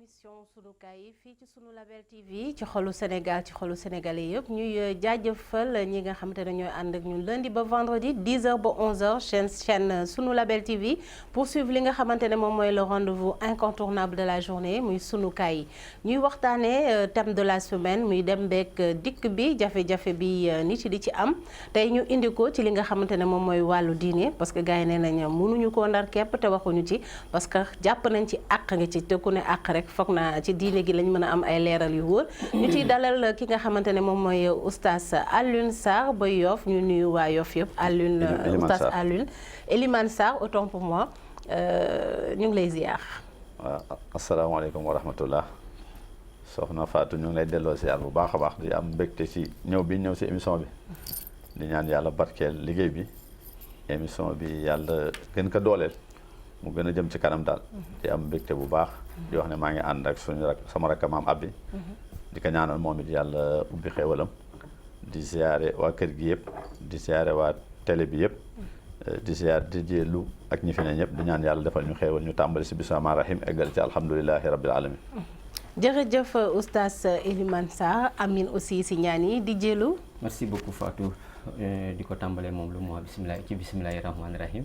émission sunu kaay fii ci sunu Label TV ci xolu Sénégal ci xolu sénégalais yëpp ñuy jaajëfal ñi nga xamante ne ñooy ànd ak ñun lundi ba vendredi 10h ba 11h chaîne sunu Label TV pour suivre li nga xamante ne moom mooy le rendez-vous incontournable de la journée muy sunu kaay ñuy waxtaanee thème de la semaine muy dem beek dikk bi jafe-jafe bi nit yi di ci am tey ñu indi ko ci li nga xamante ne moom mooy wàllu diine parce que gars yi nee nañ mënuñu koo ndar képp te waxuñu ci parce que jàpp nañ ci àq nga ci te ku ne àq rek foog naa ci diine gi lañ mën a am ay leeral yu wóor ñu ciy dalal ki nga xamante ne moom mooy oustaz Alioune Sarr ba Yoff ñu nuyu waa Yoff yëpp Alioune oustaz Alioune Elimane Sarr autant pour moi ñu ngi lay ziar. waaw asalaamaaleykum wa rahmatullah soxna Fatou ñu ngi lay delloo ziar bu baax a baax di am mbégte ci ñëw bi ñëw ci émission bi di ñaan yàlla barkeel liggéey bi émission bi yàlla gën ko dooleel mu gën a jëm ci kanam daal di am mbégte bu baax di wax ne maa ngi ànd ak suñu sama rakk maam Abbi di ko ñaanal moom it yàlla ubbi xéewalam di ziare waa kër gi yëpp di ziare waa télé bi yëpp di ziare di jéelu ak ñi fi ne ñëpp di ñaan yàlla defal ñu xéewal ñu tàmbali si bismillaahi rahim eggal ci alhamdulilahi rabbil alamin jërëjëf oustaz Elimane Sarr amin aussi si ñaan yi di jéelu merci beaucoup Fatou di ko tàmbalee moom lu mu wax bismillahi rahmaani rahim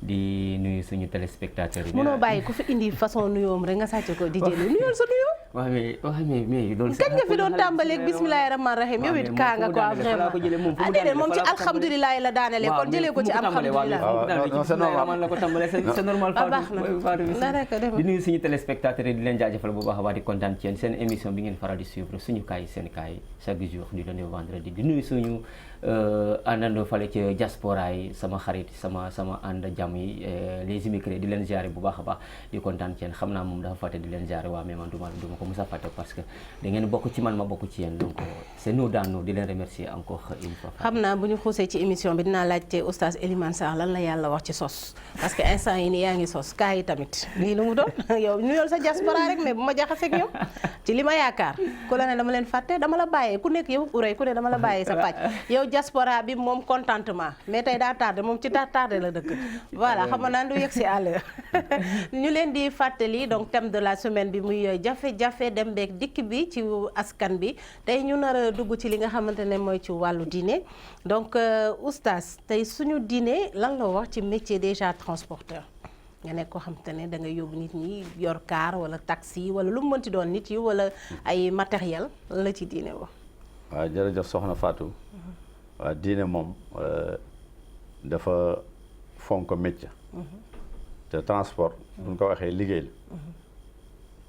di nuyu suñu téléspectateurs yi. mënoo bàyyi ku fi indi façon nuyoom rek nga sàcc ko di jëlu nuyool sa nuyoo. waaw mais loolu. kañ nga fi doon tàmbaleeg bismillahi rahmaani rahim yow it kaa nga quoi vraiment ah déedéet moom ci alhamdulilah la daanale kon jëlee ko ci alhamdulilah. c'est normal Fatou di nuyu suñu téléspectateurs yi di leen jaajëfal bu baax a baax di kontaan ci yéen seen émission bi ngeen faral di suivre suñu kaay seen kaay chaque jour du lundi au vendredi di nuyu suñu àndandoo fale ci diaspora yi sama xarit sama ànd jàmm yi les immigrés di leen ziare bu baax a baax di kontaan ci yéen xam naa moom dafa fàtte di leen ziare waa mais man duma ko mos a fàtte parce que da ngeen bokk ci man ma bokk ci yéen donc c'est nous dans nous di leen remercier encore une fois. xam naa bu ñu xuusee ci émission bi dinaa laajte oustaz Elimane Sarr lan la yàlla wax ci sos parce que instant yi nii yaa ngi sos kaa yi tamit lii lu mu doon yow nuyool sa diaspora rek mais bu ma jaxaseeg ñoom ci li ma yaakaar ku la ne dama leen fàtte dama la bàyyee ku nekk yow urey ku ne dama la bàyyee sa pàcc yow diaspora bi moom contentement mais tey daa tardé moom ci tardé la dëkk voilà xam nga naan du yegg si à l'heure ñu leen di fàttali donc thème de la semaine bi muy jafe-jafe dem beeg dikk bi ci askan bi tey ñu nar a dugg ci li nga xamante ne mooy ci wàllu diine donc oustaz tey suñu diine lan la wax ci métier déjà transporteur nga nekk koo xamante ne da nga yóbbu nit ñi yor car wala taxi wala lu mu mënti doon nit yi wala ay matériel lan la ci diine wax. waaw jërëjëf soxna Fatou. waaw diine moom dafa fonk métier. te transport buñ ko waxee liggéey la.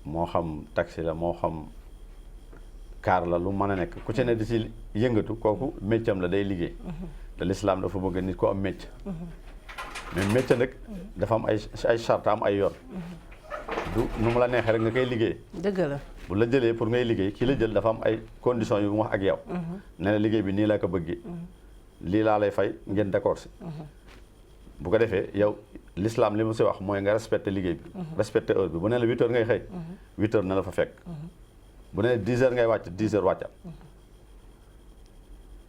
moo xam taxi la moo xam car la lu mën a nekk ku ci ne di ci yëngatu kooku métier am la day liggéey. te l'islam dafa bëgg nit ko am métier. mais métier nag dafa am ay charte am ay yoon. du nu mu la neexee rek nga koy liggéey. dëgg la bu la jëlee pour ngay liggéey ki la jël dafa am ay conditions yu mu wax ak yow. ne la liggéey bi nii laa ko bëggee. lii laa lay fay ngeen d'accord si. bu ko defee yow l'islam li mu si wax mooy nga respecté liggéey bi. respecté heure bi bu ne la 8 heures ngay xëy. 8 heures na la fa fekk. bu ne la 10 heures ngay wàcc 10 heures wàccal.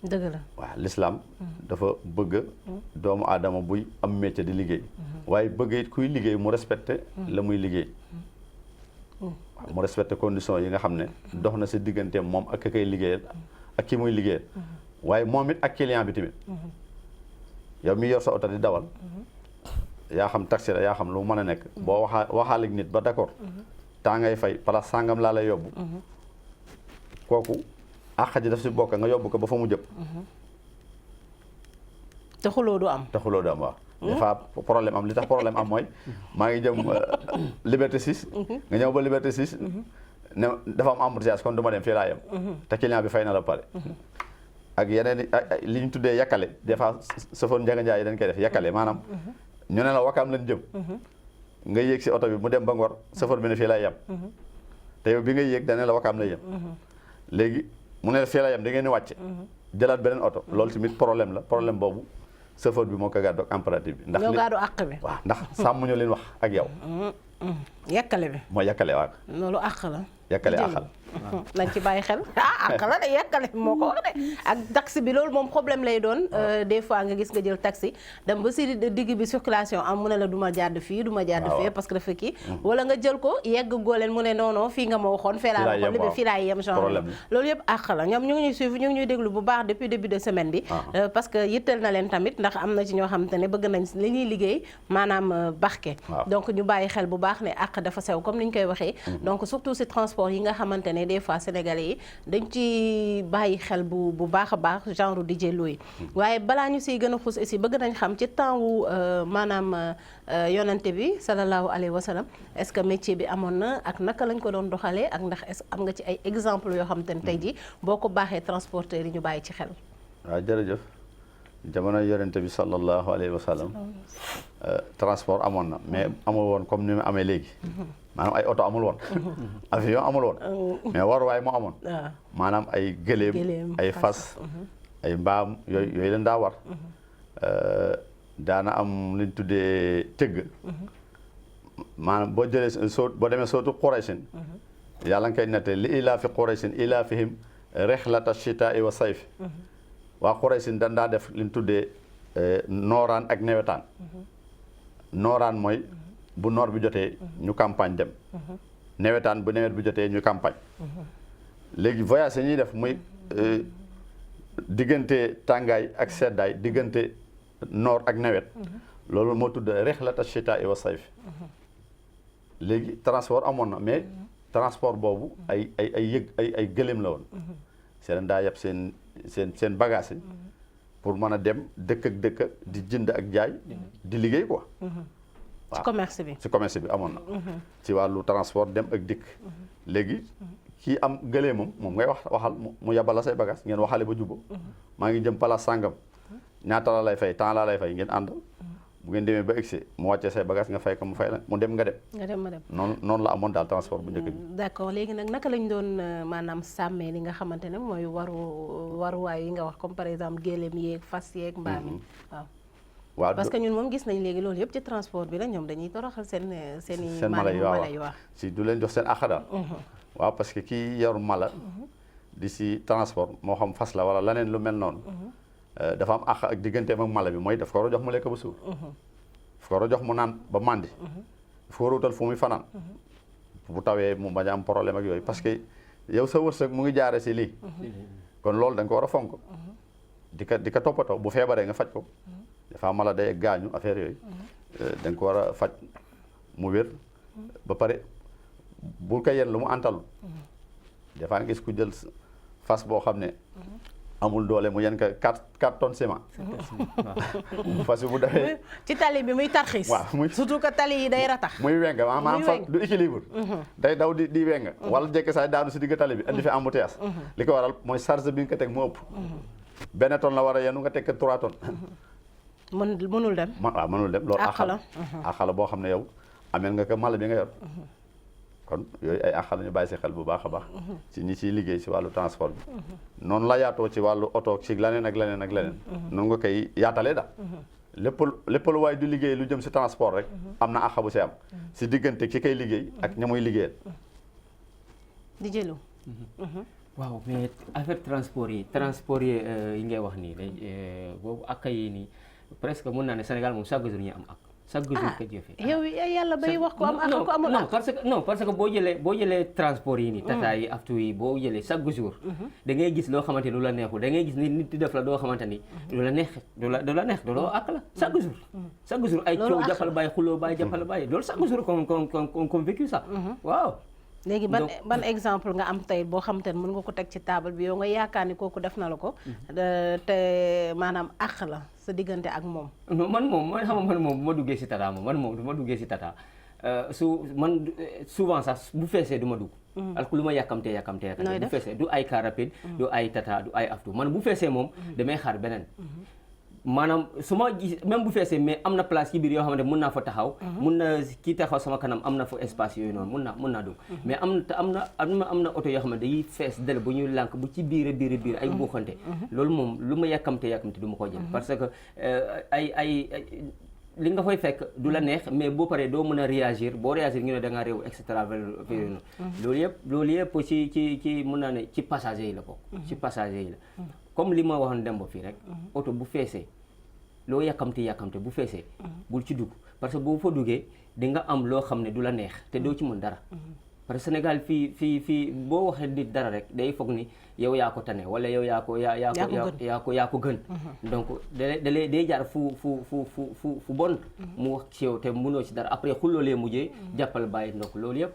dëgg la waaw l'islam dafa bëgg doomu aadama buy am métier di liggéey. waaye bëgg it kuy liggéey mu respecté la muy liggéey. waaw mu respecté conditions yi nga xam ne dox na si digganteem moom ak ki koy liggéeyal ak ki muy liggéeyal. waaye moom it ak client bi tamit. yow mi yor sa oto di dawal. yaa xam taxi la yaa xam lu mën a nekk. boo waxaaleeg nit ba d'accord. temps ngay fay place sangam laa lay yóbbu. kooku àq ji daf si bokk nga yóbbu ko ba fa mu jëm. te xuloo du am. te xuloo du am waaw. dafa problème am li tax problème am mooy maa ngi jëm Liberté 6. nga ñëw ba Liberté 6. ne dafa am embouteillage kon du ma dem fii laa yem. te client bi fay na la pare. ak yeneen li ñu tuddee yàkkale des fois chauffeur Njaga Njaay yi dañ koy def yàkkale maanaam ñu ne la Wakaam lañ jëm nga yéeg si oto bi mu dem ba Ngor chauffeur bi ne fii lay yem te yow bi nga yéeg dañ ne la Wakaam lay yem léegi mu ne la fii lay yem da ngeen di wàcc jëlaat beneen oto loolu tamit problème la problème boobu chauffeur bi moo ko gàddu ak impératif bi ndax ñoo gàddu àq bi waaw ndax sàmm ñu leen wax ak yow yàkkale bi mooy yàkkale waaw loolu àq la yàkkale àqal nañ ci bàyyi xel ak la de yekkale moo ko wax de ak taxi bi loolu moom problème lay doon des fois nga gis nga jël taxi dem ba si digg bi circulation am mu ne la du ma jàdd fii du ma jàdd fee parce que dafa kii wala nga jël ko yegg góoleen mu ne non fii nga ma waxoon fee laa waxoon li fii laay yem genre loolu yëpp àq la ñoom ñu ngi ñuy suivre ñu ngi ñuy déglu bu baax depuis début de semaine bi parce que yittal na leen tamit ndax am na ci ñoo xamante ne bëgg nañ li ñuy liggéey maanaam barke donc ñu bàyyi xel bu baax ne àq dafa sew comme ni ñu koy waxee donc surtout si transport yi nga xamante ne des fois sénégalais yi dañ ci bàyyi xel bu baax a baax genre DJ Louye waaye balaa ñu siy gën a xuus aussi bëgg nañ xam ci temps wu maanaam yonante bi sallallahu alayhi wa sallam est-ce que métier bi amoon na ak naka lañ ko doon doxalee ak ndax est-ce am nga ci ay exemple yoo xamante ne tey ji boo ko baaxee transporteurs yi ñu bàyyi ci xel waaw jërëjëf jamono yonente bi sallallahu alayhi wa sallam transport amoon na mais amul woon comme ni mu amee léegi maanaam ay oto amul woon avion amul woon mais waruwaay moo amoon maanaam ay gëléem ay fas ay mbaam yooyu leen daa war daana am liñ tuddee tëgg maanaam boo jëlee boo demee sootu Qurayshin yàlla nga koy nette li ilaa fi Qurayshin ilaa fihim rexlata chitaa'i wa sayf waa Qurayshin dañ daa def liñ tuddee nooraan ak newetaan nooraan mooy bu noor bi jotee ñu campagne dem newetaan bu nawet bi jotee ñu campagne léegi voyage yi ñuy def muy diggante tàngaay ak seddaay diggante noor ak nawet loolu moo tudd rexlata chitaa'i wa sayf léegi transport amoon na mais transport boobu ay gëléem la woon seen daa yeb seen bagage yi pour mën a dem dëkk ak dëkk di jënd ak jaay di liggéey quoi ci commerce bi ci commerce bi amoon na ci wàllu transport dem ak dikk léegi kii am gëléemam moom ngay waxal mu yabal la say bagage ngeen waxale ba jubbo maa ngi jëm place sàngam ñaata la lay fay temps laa lay fay ngeen ànd bu ngeen demee ba egsi mu wàccee say bagage nga fay ko mu fay la mu dem nga dem ma dem noonu la amoon daal transport bu njëkk bi d'accord léegi nag naka lañ doon maanaam sàmmee li nga xamante ne mooy waruwaay yi nga wax comme par exemple géléem yeeg fas yeeg mbaam yi waaw parce que ñun moom gis nañ léegi loolu yëpp ci transport bi la ñoom dañuy toroxal seen mala yi waaw si du leen jox seen àq daal waaw parce que kii yor mala di si transport moo xam fas la wala leneen lu mel noonu dafa am àq ak digganteem ak mala bi mooy daf ko war a jox mu lekk ba suur daf ko war a jox mu naan ba màndi daf ko war a wutal fu muy fanaan bu tawee mu bañ a am problème ak yooyu parce que yow sa wërsëg mu ngi jaare si lii kon loolu da nga ko war a fonk di ko toppatoo bu feebaree nga faj ko dafa mala day gaañu affaire yooyu da nga ko war a faj mu wér ba pare bu ko yenn lu mu antalu dafa nga gis ku jël fas boo xam ne amul doole mu yen ko 4 tonnes ciment fas bi bu defee ci tali bi muy tarxiis waaw surtout que tali yi day ratax muy wenga maanaam fas du équilibre day daw di wenga wala jekk saay daanu si digg tali bi indi fi embouteillage li ko waral mooy charge bi nga ko teg mu ëpp benn tonne la war a yenu nga teg 3 tonnes mënul dem waaw mënul dem loolu àq la boo xam ne yow ameel nga ko mala bi nga yor kon yooyu ay àq la ñu bàyyi si xel bu baax a baax ci ñi ciy liggéey si wàllu transport bi noonu la yaatoo ci wàllu oto ci leneen ak leneen ak leneen noonu nga koy yaatalee daal lépp lu waaye du liggéey lu jëm si transport rek am na àq bu si am si diggante ki koy liggéey ak ña muy liggéeyal di jëlu waaw mais affaire transport yi yi ngay wax nii boobu ak yi nii presque mun naa ne Sénégal moom chaque jour ñu am ak chaque jour ko jëfee yow yàlla bay wax ko am ak ko amul non parce que boo jëlee transport yi nii tata yi aftu yi boo jëlee chaque jour da ngay gis loo xamante ni lu la neexul da ngay gis ni nit di def la doo xamante ni du la neex du la neex loolu ak la chaque jour ay coow jàppal bàyyi xuloo bàyyi jàppal bàyyi loolu chaque jour comme vécu ça waaw léegi ban exemple nga am tey boo xam te ne mën nga ko teg ci table bi yow nga yaakaar ni kooku def na la ko te maanaam àq la sa diggante ak moom non man moom bu ma duggee si tata moom du ma duggee si tata souvent sax bu feesee du ma dugg alors que lu ma yàkkamtee bu feesee du ay car rapide du ay tata du ay aftu man bu feesee moom damay xaar beneen maanaam su ma gis même bu feesee mais am na place ci biir yoo xamante mun naa fa taxaw mun na kii taxaw sama kanam am na fa espace yooyu noonu mun naa dugg mais am na oto yoo xamante day fees del bu ñuy lànk bu ci biir ay buuxante loolu moom lu ma yàkkamte du ma ko jël parce que li nga fay fekk du la neex mais boo paree doo mën a réagir boo réagir ñu ne da ngaa réew et cetera loolu yëpp ci mën naa ne ci passager yi la bokk. ci passager yi la comme li ma waxoon dem ba fii rek. oto bu feesee loo yàkkamti bu feesee. bul ci dugg parce que boo fa duggee di nga am loo xam ne du la neex te doo ci mën dara. parce que Sénégal fii boo waxee nit dara rek day foog ni yow yaa ko tane wala yow yaa ko gën. donc day jaar fu bon. mu wax ci yow te mënoo ci dara après xulloo lee mujjee. jàppal bàyyi ndok loolu yëpp.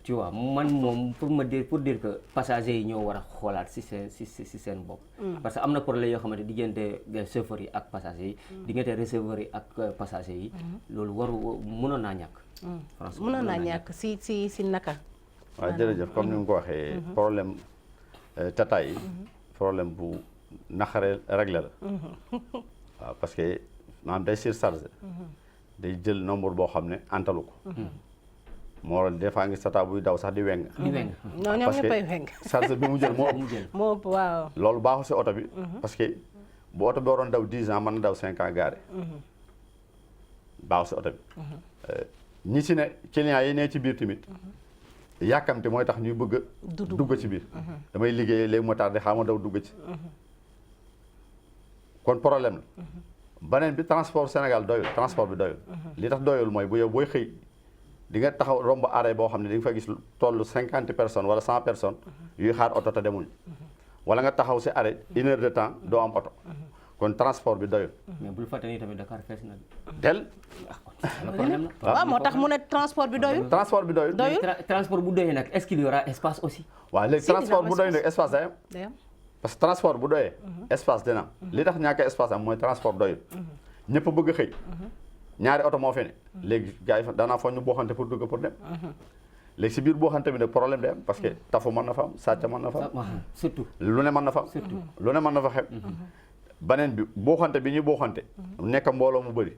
tu vois man moom pour dire que passagers yi ñoo war a xoolaat si seen bopp. parce que am na problème yoo xamante diggante chauffeur yi ak passagers yi. diggante receveur yi ak passagers yi. loolu mënoon naa ñàkk. mënoon naa ñàkk si naka. waaw jërëjëf comme ni nga ko waxee. problème tata yi. problème bu naqaree réglé la. waaw parce que maanaam day surchargé. day jël nombre boo xam ne antalu ko. moo waral des fois ngi tata buy daw sax di weng. non ñoom ñëppay weng. charge bi mu jël moo ëpp waaw. loolu baaxul si oto bi. parce que bu oto bi waroon daw 10 ans mën na daw 5 ans garé. baaxul si oto bi. ñi si ne clients yi ne ci biir tamit. yàkkamte mooy tax ñuy bëgg a dugg ci biir. damay liggéey léegi moo tax de xaama daw dugg ci. kon problème la. beneen bi transport Sénégal doyul transport bi doyul. li tax doyul mooy bu yow booy xëy di nga taxaw romb arrêt boo xam ne di nga fa gis tollu 50 personnes wala 100 personnes yuy xaar oto te demuñ. wala nga taxaw si arrêt 1 heure de temps doo am oto. kon transport bi doyul. mais bul fàtte ni tamit Dakar fees na. del. waaw moo tax mu ne transport bi doyul. transport bi doyul. transport bu doyee nag est-ce qu'il y aura espace aussi. waaw léegi transport bu doyul nag espace day am. parce que transport bu doyee. espace dina am. li tax ñàkk espace am mooy transport doyul. ñëpp a bëgg a xëy. ñaari oto moo fi ne. léegi gars yi daanaa foog ñu booxante pour dugg pour dem. léegi si biir booxante bi nag problème day am parce que tafu mën na fa am sàcc mën na fa am. surtout lu ne mën na fa am. surtout lu ne mën na fa xew. beneen bi booxante bi ñuy booxante. nekk mbooloo mu bëri.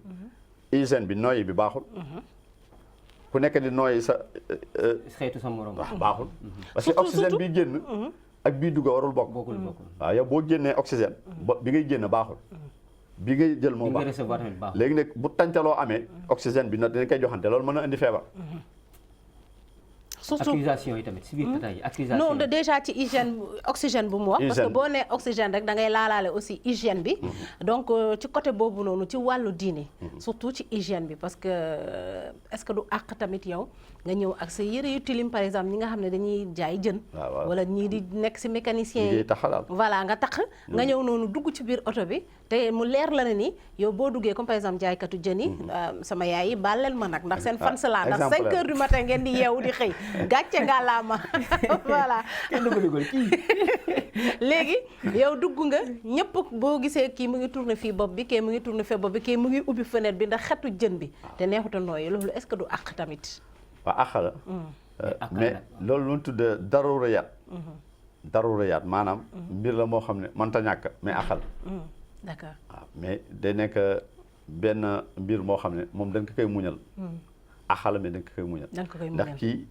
hygiène bi nooyi bi baaxul. ku nekk di nooyi sa. xeetu sa morom baaxul. parce que oxygène bi génn. ak bii dugg warul bokk. waaw yow boo génnee oxygène. bi ngay génn baaxul. bi ngay jël moo baax léegi nag bu tàncaloo amee. oxygène bi nag dinañ koy joxante loolu mën a indi feebar. surtout accusation yi tamit si biir tata yi accusation non déjà ci hygiène oxygène bu mu wax. parce que boo nee oxygène rek da ngay laalaale aussi hygiène bi. donc ci côté boobu noonu ci wàllu diine. surtout ci hygiène bi parce que est-ce que du àq tamit yow nga ñëw ak sa yëre yu tilim par exemple ñi nga xam ne dañuy jaay jën. wala ñii di nekk si mécanicien yi. voilà nga tax nga ñëw noonu dugg ci biir oto bi te mu leer la ne ni yow boo duggee comme par exemple jaaykatu jën yi. sama yaay yi bàlleel ma nag ndax seen fan sa laa ndax 5 heures du matin ngeen di yeewu di xëy. gàcce nga laama voilà léegi yow dugg nga ñëpp boo gisee kii mu ngi tourné fii bopp bi kii mu ngi tourné fii bopp bi kii mu ngi ubbi fenêtre bi ndax xetu jën bi te neexuta nooyi loolu est-ce que du àq tamit. waaw àq la mais loolu lu ñu tuddee darurayaat maanaam mbir la moo xam ne mënta ñàkk mais àq la. d'accord waaw mais day nekk benn mbir moo xam ne moom dañ ko koy muñal. axala mais dañ ko koy muñal ndax kii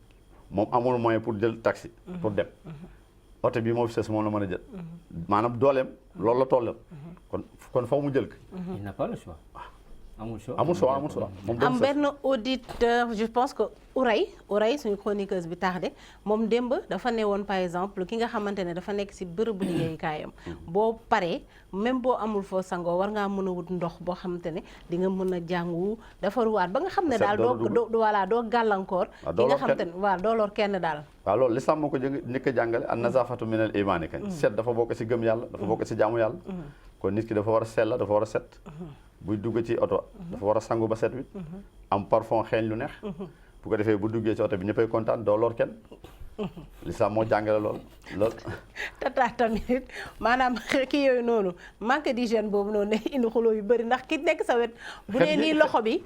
moom amul moyen pour jël taxi pour dem oto bi moo fi ses moom la mën a jël maanaam dooleem loolu la tollal kon faw mu jël ko il n'a pas le choix amul choix am benn auditeur je pense que Ouray suñu chroniqueuse bi tardé moom démb dafa ne woon par exemple ki nga xamante ne dafa nekk ci bërëbu liggéeyukaayam boo paree même boo amul foo sangoo war ngaa mën a wut ndox boo xamante ne di nga mën a jàngu defaruwaat ba nga xam ne daal doo gàllankoor ki nga xamante ne waaw doo lor kenn daal waaw loolu l'islam moo ko njëkk a jàngale an nazafatu minal imaani kañ set dafa bokk ci gëm yàlla dafa bokk ci jaamu yàlla kon nit ki dafa war a sell dafa war a set buy dugg ci oto dafa war a sangu ba set wi am parfum xeeñ lu neex bu ko defee bu duggee ci oto bi ñëppay kontaan doo lor kenn lislaam moo jàngale lool tata tamit maanaam kii yooyu noonu manque d'hygiène boobu noonu ne indi xuloo yu bëri ndax ki nekk sa wet bu nee nii loxo bi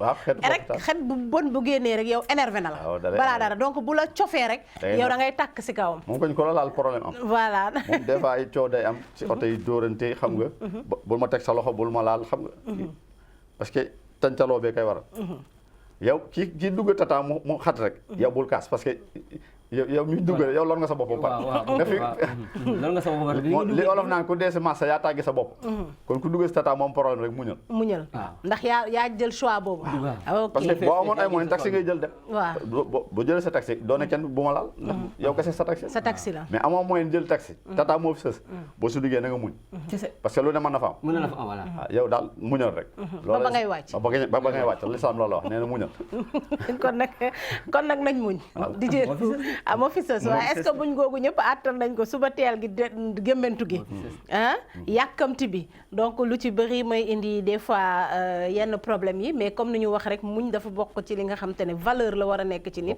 rek xet bu bon bu génnee rek yow énervé na la balaa dara donc bu la cofee rek yow da ngay tàkk si kawam moom koñ ko la laal problème am voilà moom des fois ay coow day am ci oto yi dóorante xam nga bul ma teg sa loxo bul ma laal xam nga parce que tàncaloo bee koy waral yow kii dugg tata mu xat rek yow bul kaas parce que yow mi dugg yow lor nga sa bopp ba pare. lor nga sa bopp li olof naan ku dee si marché yaa tàggi sa bopp. kon ku duggee si tata moom problème rek muñal. ndax yaa jël choix boobu. ok parce que boo amoon ay moyens taxi ngay jël dem. waaw boo jëlee sa taxi doone kenn bu ma laal. ndax yow kese sa taxi la. mais amoo moyen jël taxi. tata moo fi sës. boo si duggee na nga muñ. parce que lu ne mën na fa am. mën na fa am voilà. yow daal muñal rek. ba ba ngay wàcc ba ba ngay wàcc lislaam loolu wax nee na muñal. kon nag nañ muñ. di jël moo fi sës waaye est-ce que buñ googu ñëpp àttan nañ ko suba teel gi gémmantu gi yàkkamti bi donc lu ci bëri may indi des fois yenn problème yi mais comme ni ñu wax rek muñ dafa bokk ci li nga xam te ne valeur la war a nekk ci nit.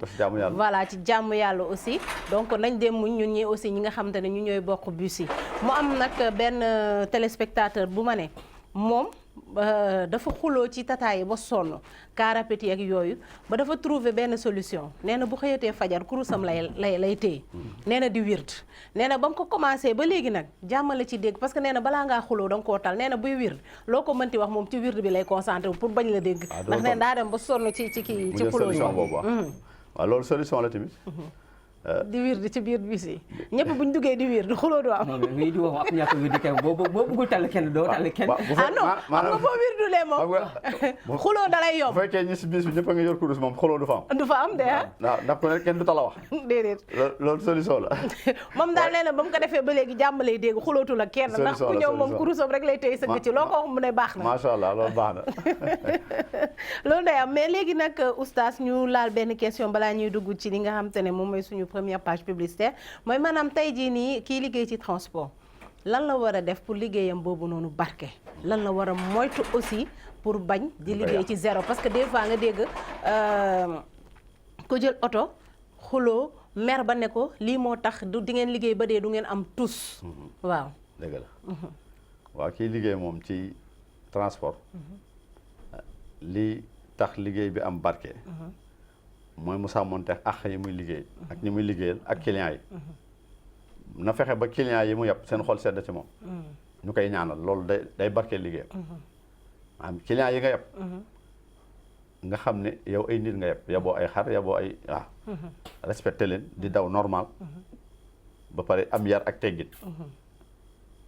voilà ci jàmm yàlla aussi donc nañ dem muñ ñun ñi aussi ñi nga xam te ne ñu ñooy bokk bus yi. mu am nag benn téléspectateur bu ma ne moom dafa xuloo ci tata yi ba sonn car rapide ak yooyu ba dafa trouver benn solution nee na bu xëyatee fajar kurusam lay téye nee na di wird nee na ba mu ko commencé ba léegi nag jàmmale ci dégg parce que nee na balaa ngaa xuloo da nga koo tal nee na buy wird loo ko mënti wax moom ci wird bi lay concentré pour bañ la dégg ndax nee na daa dem ba sonn ci xuloo yi waaw loolu solution la tamit di wiir di ci biir bis yi ñëpp buñ duggee di wiir di xuloo du am. non mais di wax ak ñàkk wiir di kenn boo bëggul tàll kenn doo tàll kenn. non xam nga boo wiir dulee moom. xuloo dalay yomb. bu fekkee ñi si bis bi ñëpp a nga yor kurus moom xuloo du fa am. du fa am de waaw ndax ku ne kenn du tala wax. déedéet. loolu solution la. moom daal nee na ba mu ko defee ba léegi jàmm lay dégg xulootul ak kenn. ndax ku ñëw moom kurusam rek lay téye sëgg ci loo ko wax mu ne baax na. macha allah loolu baax na. loolu day am mais léegi nag oustaz ñu laal benn question balaa ñuy dugg ci li nga xam te ne moom mooy suñu première page publicitaire mooy maanaam tey jii nii kii liggéey ci transport lan la war a def pour liggéeyam boobu noonu barke lan la war a moytu aussi pour bañ di liggéey ci zéro parce que des fois nga dégg ko jël oto xuloo mer ba ne ko lii moo tax di ngeen liggéey ba dee du ngeen am tus waaw dëgg la waaw kii liggéey moom ci transport lii tax liggéey bi am barke mooy mu sàmmonte ak yi muy liggéey ak ñi muy liggéeyal ak clients yi na fexe ba clients yi mu yàpp seen xol sedd ci moom ñu koy ñaanal loolu day barkeel liggéeyam maanaam clients yi nga yàpp nga xam ne yow ay nit nga yàpp yaboo ay xar yaboo ay respecté leen di daw normal ba pare am yar ak teggin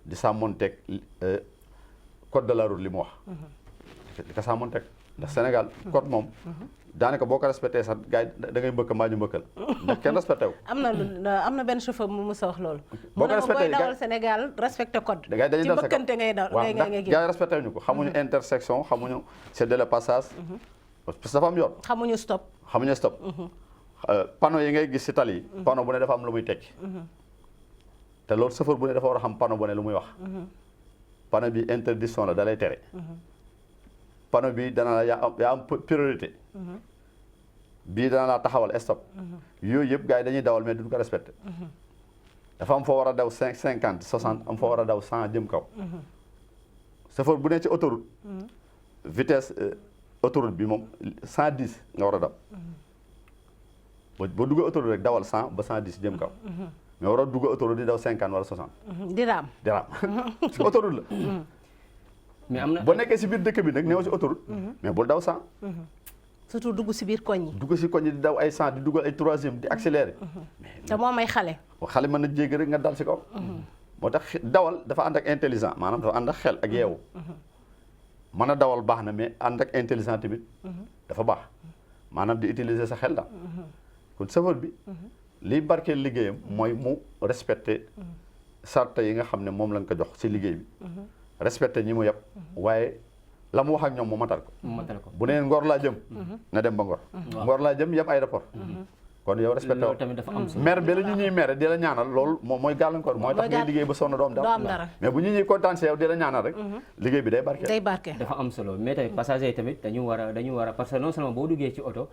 di sàmmonteeg code de la route li mu wax di ko sàmmonteeg ndax Sénégal code moom daanaka boo ko respecté sax gars yi da ngay mbëkk mbaa ñu mbëkkal ndax kenn respecté wu. am na benn chauffeur mu mës a wax loolu. boo ko respecté booy dawal Sénégal respecté code. da ngay dañuy dal sa kaw ci mbëkkante ngay daw ngay ngay gars yi respecté wuñu ko xamuñu intersection xamuñu céder le passage. parce que dafa am yoon. xamuñu stop. panneau yi ngay gis si tali yi. panneau bu ne dafa am lu muy tekki. te loolu chauffeur bu ne dafa war a xam panneau bu ne lu muy wax. panneau bi interdiction la da lay tere. panneau bi dana la yaa am priorité. bii dana laa taxawal stop. yooyu yëpp gars yi dañuy dawal mais duñ ko respecté. dafa am foo war a daw 50 60 am foo war a daw 100 jëm kaw. chauffeur bu ne ci autoroute. vitesse autoroute bi moom 110 nga war a daw. boo duggee autoroute rek dawal 100 ba 110 jëm kaw. mais war a dugg autoroute di daw 50 wala 60. di raam parce que autoroute la. mais am na boo nekkee si biir dëkk bi nag néew si autoroute. mais bul daw 100. surtout dugg si biir koñ yi. dugg si koñ yi di daw ay 100 di dugal ay troisième di accéléré. te moom ay xale. xale mën na jéggi rek nga dal si kaw. moo tax dawal dafa ànd ak intelligent maanaam dafa ànd ak xel ak yeewu. mën a dawal baax na mais ànd ak intelligent tamit. dafa baax maanaam di utiliser sa xel la. kon chauffeur bi. liy barkeel liggéeyam mooy mu respecté sarta yi nga xam ne moom lañ ko jox si liggéey bi. respecté ñi mu yëpp waaye la mu wax ak ñoom mu matal ko bu neen Ngor laa jëm na dem ba Ngor Ngor laa jëm yëpp aéroport kon yow respecté loolu tamit dafa am solo mer bi la ñu ñuy mere di la ñaanal loolu moom mooy gàllankoor mooy tax ngay liggéey ba sonn doom dara mais bu ñu ñuy kontaan si yow di la ñaanal rek liggéey bi day barke dafa am solo mais tamit passager yi tamit dañu war a parce que non seulement boo duggee ci oto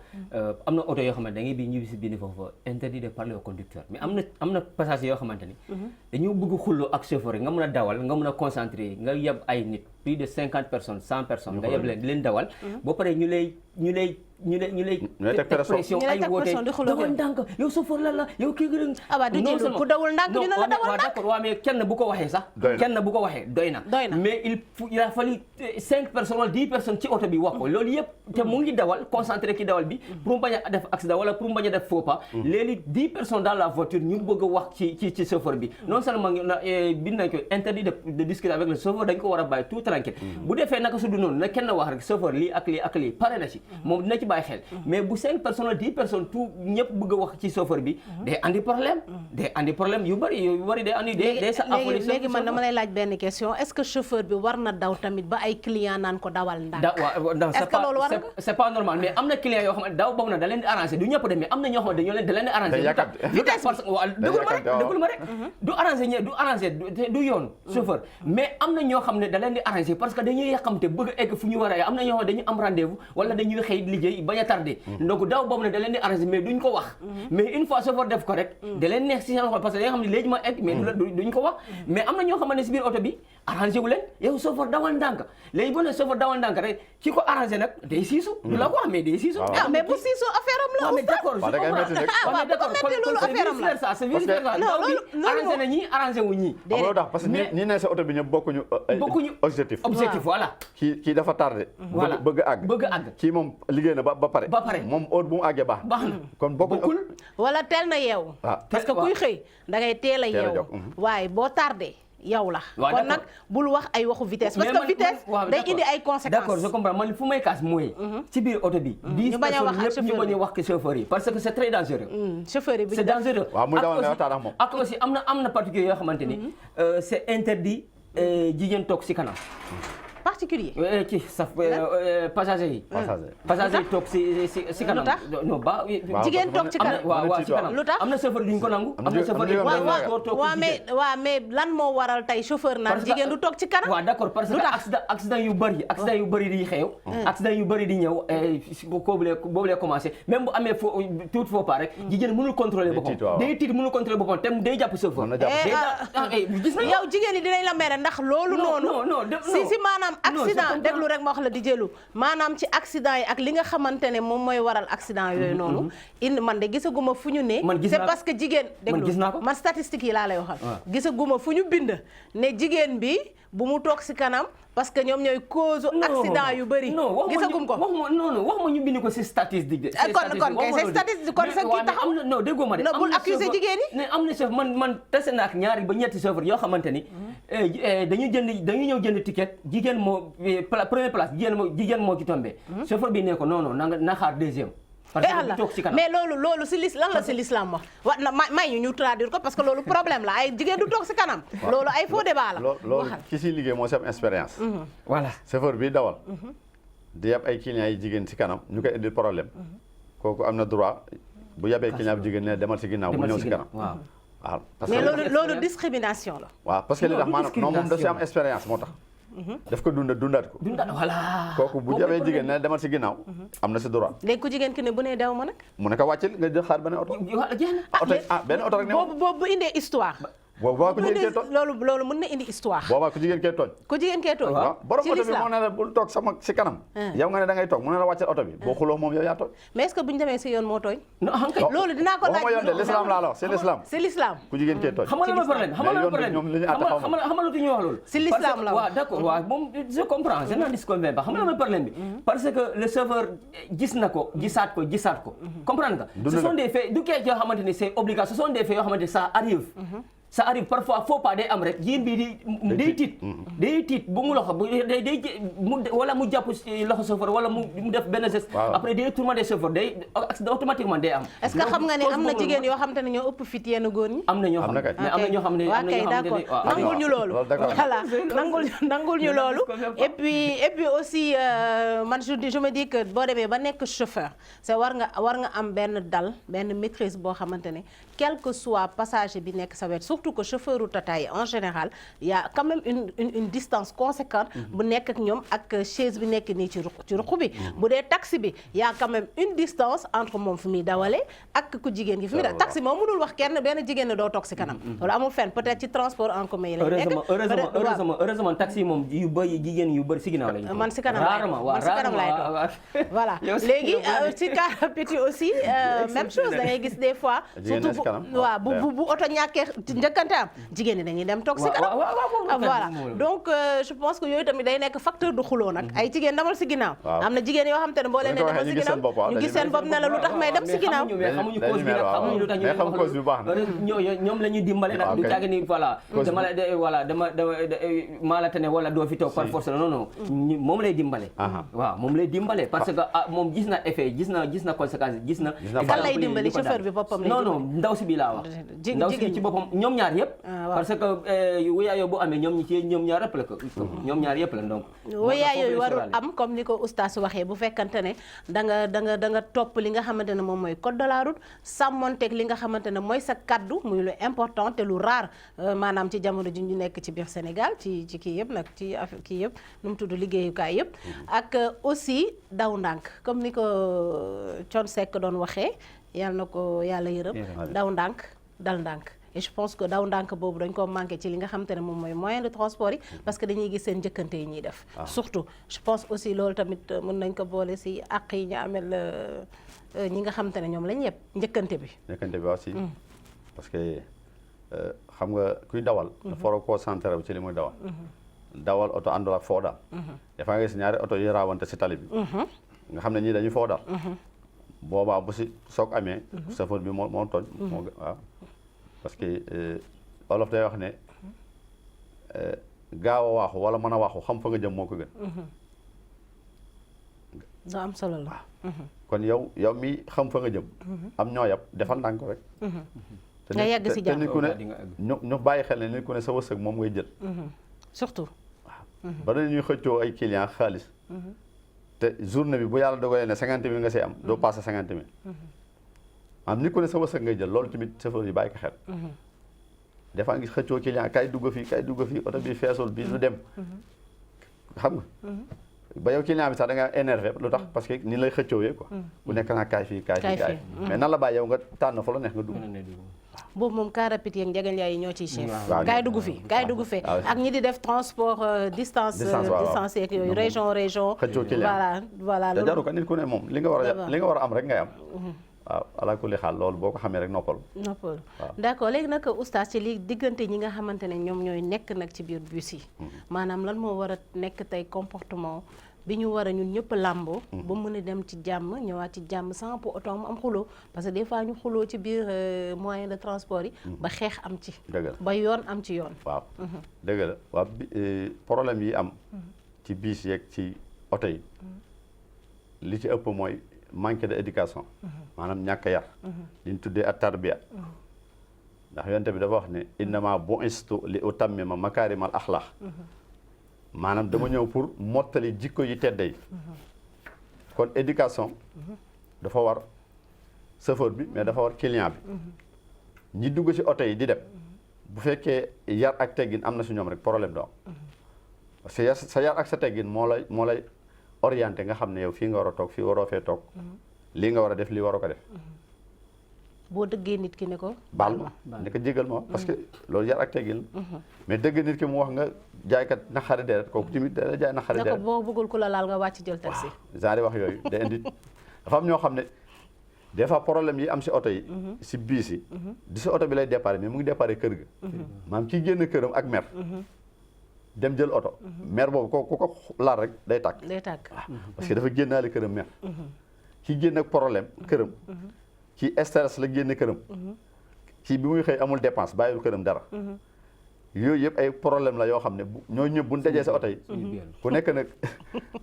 am na oto yoo xamante da ngay bi ñibbi si bind foofu interdit de parler au conducteur mais am na passager yoo xamante ni dañu bëgg xulloo ak chauffeur yi nga mën a dawal nga mën a concentré nga yeb ay nit plus de 50 personnes 100 personnes nga yeb leen di leen dawal boo paree ñu lay ñu lay teg pression ay woote dawal ndànk yow chauffeur la yow kii gërëm du jël ku dawul ndànk dina la dawal ndànk d'accord waaw mais kenn bu ko waxee sax doy na mais il a fallu 5 personnes wala 10 personnes ci oto bi wax ko loolu yëpp te mu ngi dawal concentré ci dawal bi pour mu bañ a def accident wala pour mu bañ a def faux pas léegi 10 personnes dans la voiture ñu bëgg a wax ci chauffeur bi non seulement bind nañ ko interdit de discuter avec le chauffeur dañ ko war a bàyyi tout tranquille bu defee naka su du noonu na kenn wax rek chauffeur lii ak lii pare na ci moom dina ci bàyyi xel mais bu 5 personnes wala 10 personnes tout ñëpp bëgg a wax ci chauffeur bi day andi problème yu bari day andi day sa affolé léegi man dama lay laaj benn question est-ce que chauffeur bi war na daw tamit ba ay client naan ko dawal ndànk est-ce que loolu war na ko c'est pas normal mais am na client yoo xam ne daw boobu na da leen di arrangé du ñëpp de mais am na ñoo xam ne da leen di arrangé vitesse déglu ma rek du arrangé du yoon chauffeur mais am na ñoo xam ne da leen di arrangé parce que dañuy yàqamte bëgg a egg fu ñu war a am na ñoo xam ne dañu am rendez-vous wala dañuy xëy liggéey bañ a tardé donc daw boobu ne da leen di arrangé mais duñ ko wax mais une fois chauffeur def ko rek da leen neex si seen xol parce que da nga xam ne léegi ma egg mais duñ ko wax mais am na ñoo xam ne si biir oto bi arrangé wu leen yow chauffeur dawal ndànk léegi bu ne chauffeur dawal ndànk rek ki ko arrangé nag day siisu du la ko wax mais day siisu mais bu siisu affaire am la mais d'accord c'est vice versa daw bi arrangé na ñii arrangé wu ñii parce que ñi ne sa oto bi ñëpp bokkuñu objectif voilà kii dafa tardé bëgg a àgg kii moom liggéey na ba pare moom heure bu mu àggee baax na kon bokkul wala teel na yeewu parce que kuy xëy da ngay teel a yeewu waaye boo tardé yow la kon nag bul wax ay waxu vitesse parce que vitesse day indi ay conséquences d'accord je comprends man fu may kaas mooy ci biir oto bi 10 personnes ñëpp ñu bañ a wax ke chauffeur yi parce que c'est très dangereux chauffeur yi c'est dangereux waaw muy dawal waxtaan ak moom ak aussi am na particulier yoo xamante ni c'est interdit jigéen toog ci kanam particulier ci saf passager yi toog si kanam non ba jigéen toog ci kanam waaw ci kanam lu tax am na chauffeur duñ ko nangu am na chauffeur waaw mais lan moo waral tey chauffeur naan jigéen du toog ci kanam waaw d'accord parce que accident yu bëri di xew accident yu bëri di ñëw boobu lay commencé même bu amee tout faux pas rek jigéen mënul contrôler boppam day tiit mënul contrôler boppam te day jàpp chauffeur gis na yow jigéen yi dinañ la mere ndax loolu noonu si maanaam accident déglu rek ma wax la di jëlu maanaam ci accident yi ak li nga xamante ne moom mooy waral accident yooyu noonu man de gisaguma fu ñu ne c'est parce que jigéen déglu man statistique yi laa lay waxal gisaguma fu ñu bind ne jigéen bi bu mu toog si kanam parce que ñoom ñooy cause accident yu bëri gisagum ko wax ma ñu bind ko si statistique kon kay c'est statistique kon sa kii taxaw non déggoo ma de bul accuser jigéen yi ne am na chauffeur man tase naa ak ñaari ba ñetti chauffeur yoo xamante ni dañu ñëw jënd ticket jigéen moo première place jigéen moo ci tombé chauffeur bi ne ko non na xaar deuxième mais loolu si lan la si l'islam wax na may ñu traduire ko parce que loolu problème la ay jigéen du toog si kanam loolu ay faux débat la loolu ki si liggéey moo si am expérience voilà chauffeur bi dawal di yab ay clients yi jigéen si kanam ñu koy indil problème kooku am na droit bu yabee client bi jigéen ne demal si ginnaaw bu ñëw si kanam waaw parce que mais loolu discrimination la waaw parce que li tax maanaam non moom da si am expérience moo tax daf ko dundaat ko voilà kooku bu jabee jigéen ne demal si ginnaaw am na si droit léegi ku jigéen ki ne bu nee daw ma nag mu ne ko wàccil nga jël xaar benn oto benn oto rek ne boobu indi histoire boobaa ku jigéen kee tooñ loolu mën na indi histoire boobaa ku jigéen kee tooñ waaw borom oto bi moo ne la bul toog sama si kanam yow nga ne da ngay toog mu ne la wàccal oto bi boo xuloo moom yow yaa tooñ mais est-ce que bu ñu demee si yoon moo tooñ loolu dinaa ko laaj waxuma yoon de l'islam laa la wax c'est l'islam ku jigéen kee tooñ xam nga problème ñoom li ñu àtte xaw ma xam nga lu ñu wax loolu si l'islam la waaw d'accord waaw moom je comprends je n'en disconviens pas xam nga mooy problème bi parce que le chauffeur gis na ko gisaat ko comprendre nga ce sont des faits du kee yoo xamante ni c'est obligatoire ce sont des faits yoo xamante ni ça arrive parfois faux pas day am rek jigéen bi day tiit bu mu loxo wala mu jàpp loxo chauffeur wala mu def benn geste après day tourment des chauffeurs day automatiquement day am est-ce que xam nga ne am na jigéen yoo xam te ne ñoo ëpp fit yenn góor ñi am na ñoo xam ne mais am na ñoo xam ne waaw kay d'accord nangul ñu loolu voilà nangul ñu loolu et puis aussi man je me dis que boo demee ba nekk chauffeur c'est war nga am benn maîtrise boo xamante ne quel que soit passager bi nekk sa wet surtout surtout que chauffeur u Tata yi en général y a quand même une distance conséquente bu nekk ak ñoom ak chaise bi nekk nii ci ruq bi bu dee taxi bi y a quand même une distance entre moom fi muy dawale ak ku jigéen gi fi muy dawale taxi moom mënul wax kenn benn jigéen ne doo toog si kanam loolu amul fenn peut-être ci transport en commun yi lañ nekk heureusement taxi moom yu bëri jigéen yu bëri si ginnaaw lañ man si kanam laay toog voilà léegi ci car rapide yi aussi même chose da ngay gis des fois surtout waaw bu oto ñàkkee njëkkante am jigéen ñi dañuy dem toog si kanam voilà donc je pense que yooyu tamit day nekk facteur de xuloo nag ay jigéen demal si ginnaaw am na jigéen yoo xam te ne boo leen ne demal si ginnaaw ñu gis seen bopp ne la lu tax may dem si ginnaaw xamuñu cause bi nag xamuñu lu tax ñoom la ñuy dimbale nag du tàgg ni voilà dama maa la tane wala doo fi toog par force la non moom lay dimbale waaw moom lay dimbale parce que moom gis na effet gis na conséquence gis na kan lay dimbali chauffeur bi boppam lay non ndaw si bi laa wax ndaw si bi ci boppam ñoom ñaar yëpp parce que wuyaayoo bu amee ñoom ñaar yëpp la ko ñoom ñaar yëpp la donc wuyaayoo warul am comme ni ko oustaz waxee bu fekkante ne da nga topp li nga xamante ne moom mooy code de la route sàmmonteeg li nga xamante ne mooy sa kaddu muy lu important te lu rare maanaam ci jamono ji ñu nekk ci biir Sénégal ci kii yëpp nag ci affaire kii yëpp nu mu tudd liggéeyukaay yëpp ak aussi daw ndànk comme ni ko Thione Seck doon waxee yàlla na ko yàlla yërëm daw ndànk dal ndànk et je pense que daw ndànk boobu dañ ko manqué ci li nga xamante ne moom mooy moyen de transport yi parce que dañuy gis seen njëkkante yi ñuy def surtout je pense aussi loolu tamit mën nañ ko boole si àq yi ñu amel ñi nga xamante ne ñoom lañ yëpp njëkkante bi aussi parce que xam nga kuy dawal dafa war a concentré wu ci li muy dawal oto àndul ak foo daal dafa nga gis ñaari oto yi raawante si tali bi nga xam ne ñii dañuy foo daal boobaa bu si soog amee chauffeur bi moo tooñ moo waaw parce que olof day wax ne gaaw a waaxu wala mën a waaxu xam fa nga jëm moo ko gën doo am solo la kon yow mi xam fa nga jëm am ñoo yab defal ndànk rek nga yegg si jàmm te nit ku ne ñu bàyyi xel ne nit ku ne sa wërsëg moom ngay jël surtout waaw ba dañuy xëccoo ay client xaalis te journée bi bu yàlla dogalee ne 50 000 nga see am doo passé 50 000 am nit ku ne sa wërsëg ngay jël loolu tamit chauffeur yi bàyyi ko xel des fois ngi xëccoo client kay dugg fii oto bi feesul bi du dem xam nga ba yow client bi sax da nga énervé lu tax parce que ni lay xëccoowee quoi bu nekk naa kaay fii mais nan la bàyyi yow nga tànn fa la neex nga dugg boobu moom car rapide yeeg njeganjaay yi ñoo ciy chef gaay dugg fii ak ñi di def transport distance yeeg yooyu région xëccoo client voilà te jaru ko nit ku ne moom li nga war a am rek ngay am waaw ala kulli xaal loolu boo ko xamee rek noppal d'accord léegi nag oustaz ci li diggante ñi nga xamante ne ñoom ñooy nekk nag ci biir bus yi maanaam lan moo war a nekk tey comportement bi ñu war a ñun ñëpp làmboo ba mën a dem ci jàmm ñëwaat ci jàmm sans pour autant mu am xuloo parce que des fois ñu xuloo ci biir moyen de transport yi ba xeex am ci ba yoon am ci yoon waaw dëgg la waaw problème yi am ci biis yeeg ci oto yi li ci ëpp mooy manque de éducation maanaam ñàkk yar li ñu tuddee at tarbiya ndax yonte bi dafa wax ne innama bu'istu li utammima makaarimal axlaq maanaam dama ñëw pour mottali jikko yi tedde yi kon éducation dafa war chauffeur bi mais dafa war client bi ñi dugg ci oto yi di dem bu fekkee yar ak teggin am na si ñoom rek problème do am parce que sa yar ak sa teggin moo lay orienté nga xam ne yow fii nga war a toog fii waroo fee toog lii nga war a def lii waroo ko def boo dëggee nit ki ne ko baal ma ne ko jégal ma parce que loolu yar ak teggin la mais dëgg nit ki mu wax nga jaaykat naqari deret kooku tamit da la jaay naqari deret boo bëggul ku la laal nga wàcc jël taxi genre wax yooyu da indi dafa am ñoo xam ne des fois problème yi am si oto yi si biis yi di si oto bi lay déparé mais mu ngi déparé kër ga maanaam kii génn këram ak mer dem jël oto mer boobu ku ko laal rek day tàkk parce que dafa génnaale këram mer kii génn ak problème këram kii stress la génne këram kii bi muy xëy amul dépense bàyyiwul këram dara yooyu yëpp ay problème la yoo xam ne ñoo ñëpp buñ dajee sa oto yi ku nekk nag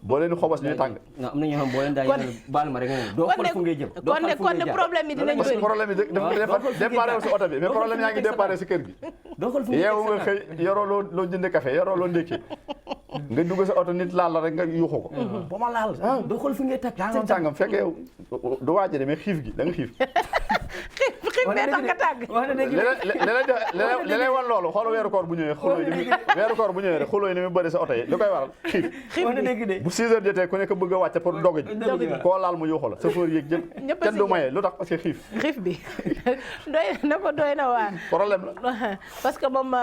boo leen xobos ñuy tàng am na ñoo xam boo leen daa baal ma rek doo xool fu ngay jëm kon ne problème yi dinañ bëri problème yi dafa déparé si oto bi mais problème yaa ngi déparé si kër gi yeewu nga xëy yoroo loo jënde café yoroo loo ndékki nga dugg sa oto nit laal la rek nga yuuxu ko ba ma laal doo xool fu ngay tàngam fekk yow du waaje de mais xiif gi da nga xiif xiif bee tax nga tàgg. li lay wan loolu xoolal weeru koor bu ñëwee xuloo yi weeru koor bu ñëwee rek xuloo yi ni mu bëri sa oto yi li koy waral xiif bu 6 heures jotee ku nekk bëgg a wàcce pour dog ji koo laal mu yuuxu la chauffeur yéeg jëpp kenn du maye lu tax parce que xiif bi doy na waar problème la parce que moom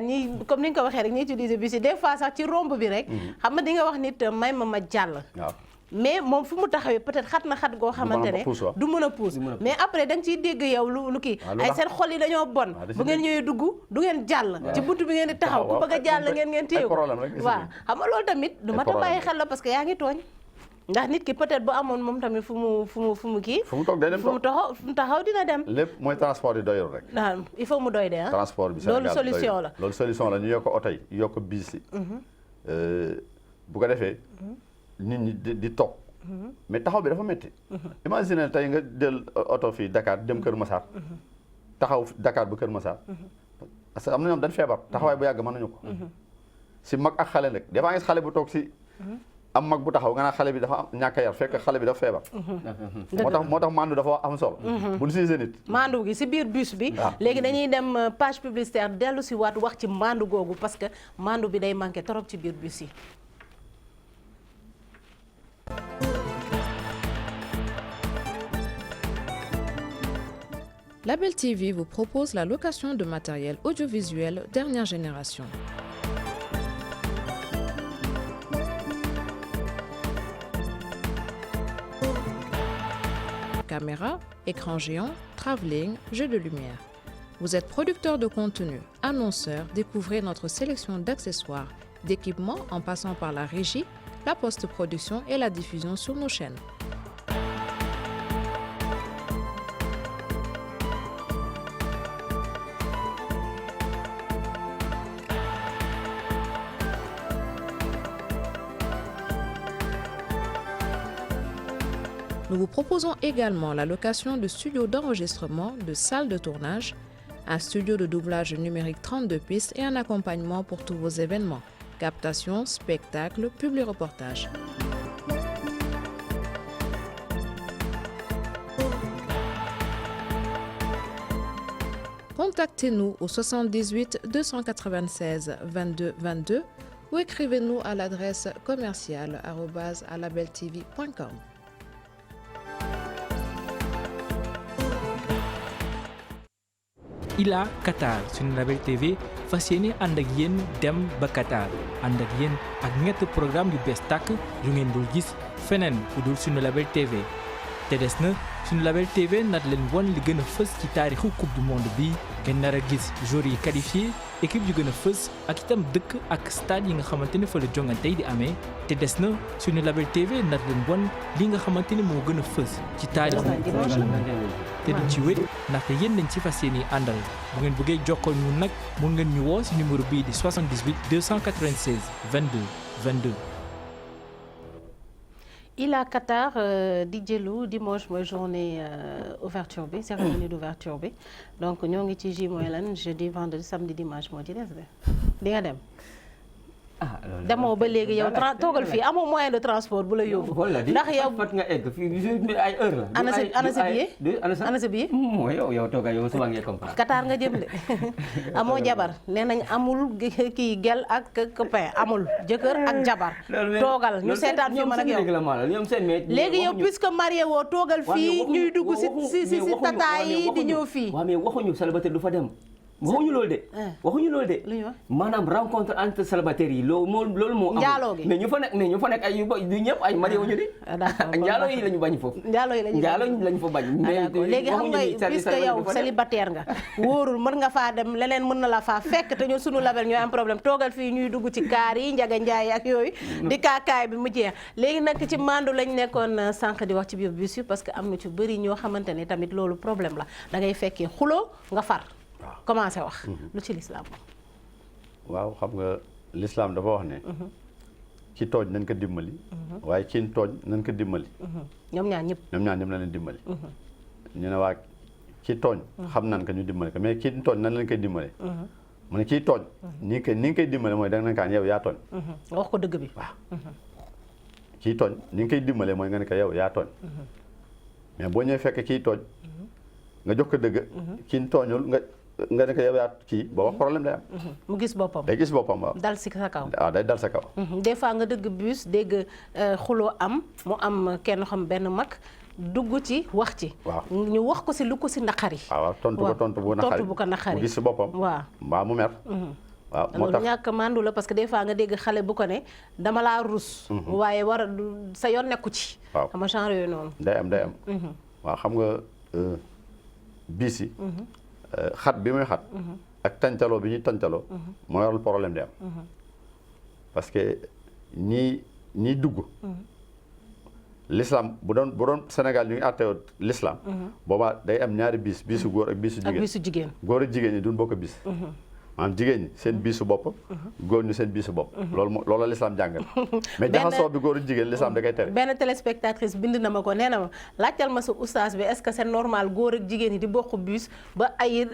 ñi comme ni nga ko waxee rek ñi utiliser bus yi des fois sax ci romb bi rek xam nga di nga wax nit may ma jàll mais moom fu mu taxawee peut-être xat na xat goo xamante ne du mën a puus mais après da nga ciy dégg yow lu kii ay seen xol yi dañoo bon bu ngeen ñëwee dugg du ngeen jàll ci buntu bi ngeen di taxaw ku bëgg a jàll ngeen téye ko waaw xam nga loolu tamit du mat a bàyyi xel la parce que yaa ngi tooñ ndax nit ki peut-être bu amoon moom tamit fu mu kii fu mu toog day dem fu mu taxaw dina dem lépp mooy transport yi doyul rek waaw il faut mu doy de ah transport bi loolu solution la loolu solution la ñu yokk oto yi yokk biis yi bu ko defee nit ñi di toog mais taxaw bi dafa métti imagine tey nga jël oto fii Dakar dem Kër Massar taxaw Dakar ba Kër Massar parce que am na ñoom dañ feebar taxawaay bu yàgg mënuñu ko si mag ak xale nag des fois nga xale bu toog si am mag bu taxaw nga naan xale bi dafa am ñàkk a yar fekk xale bi dafa feebar moo tax mandu dafa am solo bu ñu siisee nit mandu gi si biir bus bi léegi dañuy dem page publicitaire dellu si waat wax ci mandu googu parce que mandu bi day manqué trop ci biir bus yi. Label TV vous propose la location de matériel audiovisuel dernière génération. Caméra, écran géant, travelling, jeux de lumière. Vous êtes producteur de contenu, annonceur, découvrez notre sélection d'accessoires, d'équipements en passant par la régie, la post-production et la diffusion sur nos chaînes. Nous vous proposons également la location de studios d'enregistrement, de salles de tournage, un studio de doublage numérique 32 pistes et un accompagnement pour tous vos événements, captation, spectacles, publi-reportages. Contactez-nous au 78 296 22 22 ou écrivez-nous à l'adresse commerciale@labeltv.com. Ila Qatar suñu Label TV fas yéene ànd ak yéen dem ba Qatar ànd ak yéen ak ñett programme yu bees tàkk yu ngeen dul gis feneen fu dul suñu Label TV te des na suñu Label TV nat leen won li gën a fës ci taarixu coupe du monde bi ngeen nar a gis joueurs yi qualifié équipe yu gën a fës ak itam dëkk ak stade yi nga xamante ne fa la jongante yi di amee te des na suñu Label TV nat leen won li nga xamante ne moo gën a fës ci taarixu te duñ ci wét ndaxte yéen lañ ci fas yéene àndal bu ngeen bëggee jokkoo ñu nag mun ngeen ñu woo si numéro bii di 78 296 22 22. Ila Qatar di jëlu dimanche mooy journée ouverture bi cérémonie d'ouverture bi donc ñoo ngi ci ji mooy lan jeudi vendredi samedi dimanche moo ci des de di nga dem. demoo ba léegi yow toogal fii amoo moyen de transport bu la yóbbu. ndax yow fat nga egg fii ay heure la. ana sa billet ana sa billet. mooy yow toogal yow suba ngeen comprendre. Qatar nga jëm de amoo jabar nee nañ amul kii gel ak copain amul jëkkër ak jabar. toogal ñu seetaan fi man ak yow léegi yow puisque marié woo toogal fii ñuy dugg si tata yi di ñëw fii. waaw mais waxuñu célibataire du fa dem. waxuñu loolu de. lu ñu wax maanaam rencontre entre célibataires yi loolu moo am. njaaloo gi mais ñu fa nekk ay du ñëpp ay marié wuñu de. njaaloo yi la ñu bañ foofu. njaaloo yi la ñu fa bañ. mais léegi xam nga puisque yow célibataire nga. wóorul mën nga faa dem leneen mën na la faa fekk te ñun sunu label ñooy am problème toogal fii ñuy dugg ci kaar yi njaga njaay ak yooyu. di kaakaay bi mu jeex léegi nag ci mandu lañ nekkoon sànq di wax ci biir bus yi parce que am na ci bëri ñoo xamante ne tamit loolu problème la da ngay fekkee xuloo nga far. commencé wax lu ci lislaam waaw xam nga lislaam dafa wax ne ci tooñ nañ ko dimbali waaye ci tooñ nañ ko dimbali ñoom ñaar ñëpp na leen dimbali ñu ne waa ci tooñ xam nañ ko ñu dimbali ko mais ci tooñ nan lañ koy dimbali mu ne ciy tooñ ni nga koy dimbali mooy da nga kaan yow yaa tooñ nga wax ko dëgg bi waaw ciy tooñ ni nga koy dimbali mooy nga ne ko yow yaa tooñ mais boo ñëwee fekk ciy tooñ nga jox ko dëgg kii tooñul nga ne ko yow yaa kii booba problème day am. mu gis boppam. day gis boppam waaw. dal si sa kaw. waaw day dal sa kaw. des fois nga dëgg bus dégg xuloo am mu am kenn xam benn mag dugg ci wax ci. waaw ñu wax ko si lu ko si naqari. waaw tontu bu ko naqari mu gis si boppam. waaw mbaa mu mer. waaw moo tax loolu ñàkk mandu la parce que des fois nga dégg xale bu ko ne dama laa rus. waaye war a sa yoon nekku ci. waaw xam nga genre yooyu noonu. day am. waaw xam nga biis yi. xat bi muy xat. ak tàncaloo bi ñuy tàncaloo. moo waral problème di am. parce que ñii dugg. l'islam bu doon Sénégal ñu ngi àtteewoo l'islam. boobaa day am ñaari biisu góor ak biisu jigéen. góor ak jigéen ñi duñ bokk biis. maanaam jigéen ñi seen biisu bopp. góor ñu seen biisu bopp. loolu la l'islam jàngal. mais jaxasoo bi góor ak jigéen l'islam da koy tere. benn téléspectatrice bind na ma ko nee na ma laajtal ma sa oustaz bi est-ce que c'est normal góor ak jigéen ñi di bokk biis ba ay.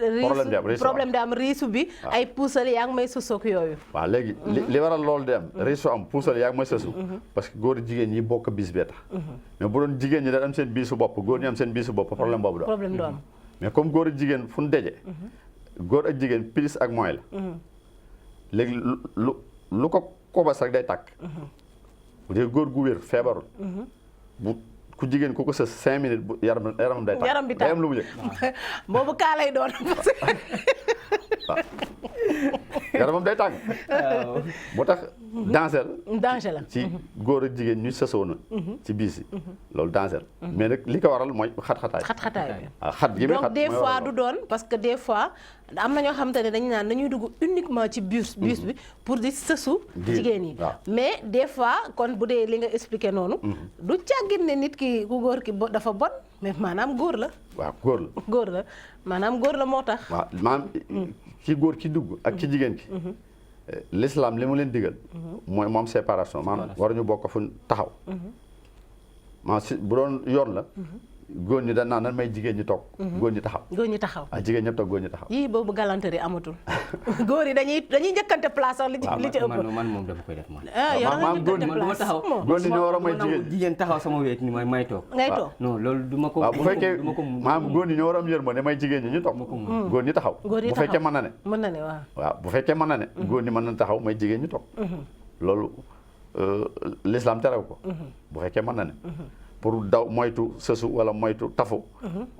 problème di am riisu bi. ay puusal yaa ngi may sosoog yooyu. waaw léegi li waral loolu di am riisu am puusal yaa ngi may sosu. parce que góor ak jigéen ñi bokk biis bee tax. mais bu doon jigéen ñi da am seen biisu bopp góor ñi am seen biisu bopp problème boobu do am. mais comme góor ak jigéen fu ñu daje. góor ak jigéen plus ak moins la. léegi lu ko kobas rek day tàkk. bu dee góor gu wér feebarul. bu ku jigéen ku ko sës 5 minutes bu yaramam day tàkk. yaram bi tàkk day am lu mu yëg. boobu kaa lay doon. waaw yaramam day tàkk. boo tax danger la. ci góor ak jigéen ñu sësoo na. ci biis yi loolu danger la. mais nag li ko waral mooy xat-xataay. waaw xat gi muy xat donc des fois du doon parce que des fois am na ñoo xamante ne dañu naan dañuy dugg uniquement ci bus bi pour di sësu jigéen yi. mais des fois kon bu dee li nga expliqué noonu. du càggin ne nit ki ku góor ki dafa bon mais maanaam góor la. waaw góor la maanaam góor la moo tax. waaw maanaam ki góor ki dugg ak ki jigéen ki. l'islam li mu leen digal. mooy moom séparation maanaam waruñu bokk fu taxaw. maanaam si bu doon yoon la. góor ñi dañ naan nan may jigéen ñi toog. góor ñi taxaw. Jigéen ñëpp toog góor ñi taxaw. yii boobu galanterie amatul. góor yi dañuy njëkkante place sax li ci ëpp. man moom dama koy def man. yow da nga njëkkante place taxaw. góor ñi ñoo war a may jigéen taxaw sama wéet ni may toog. ngay toog non loolu du ma ko. waaw bu fekkee maanaam góor ñi ñoo war a am yërmande may jigéen ñi ñu toog. góor ñi taxaw. bu fekkee mën na ne. mën na ne waaw. waaw bu fekkee mën na ne. góor ñi mën na taxaw may jigéen ñi toog. loolu l'islam terew ko. bu fekkee mën na ne. pour daw moytu sësu wala moytu tafu.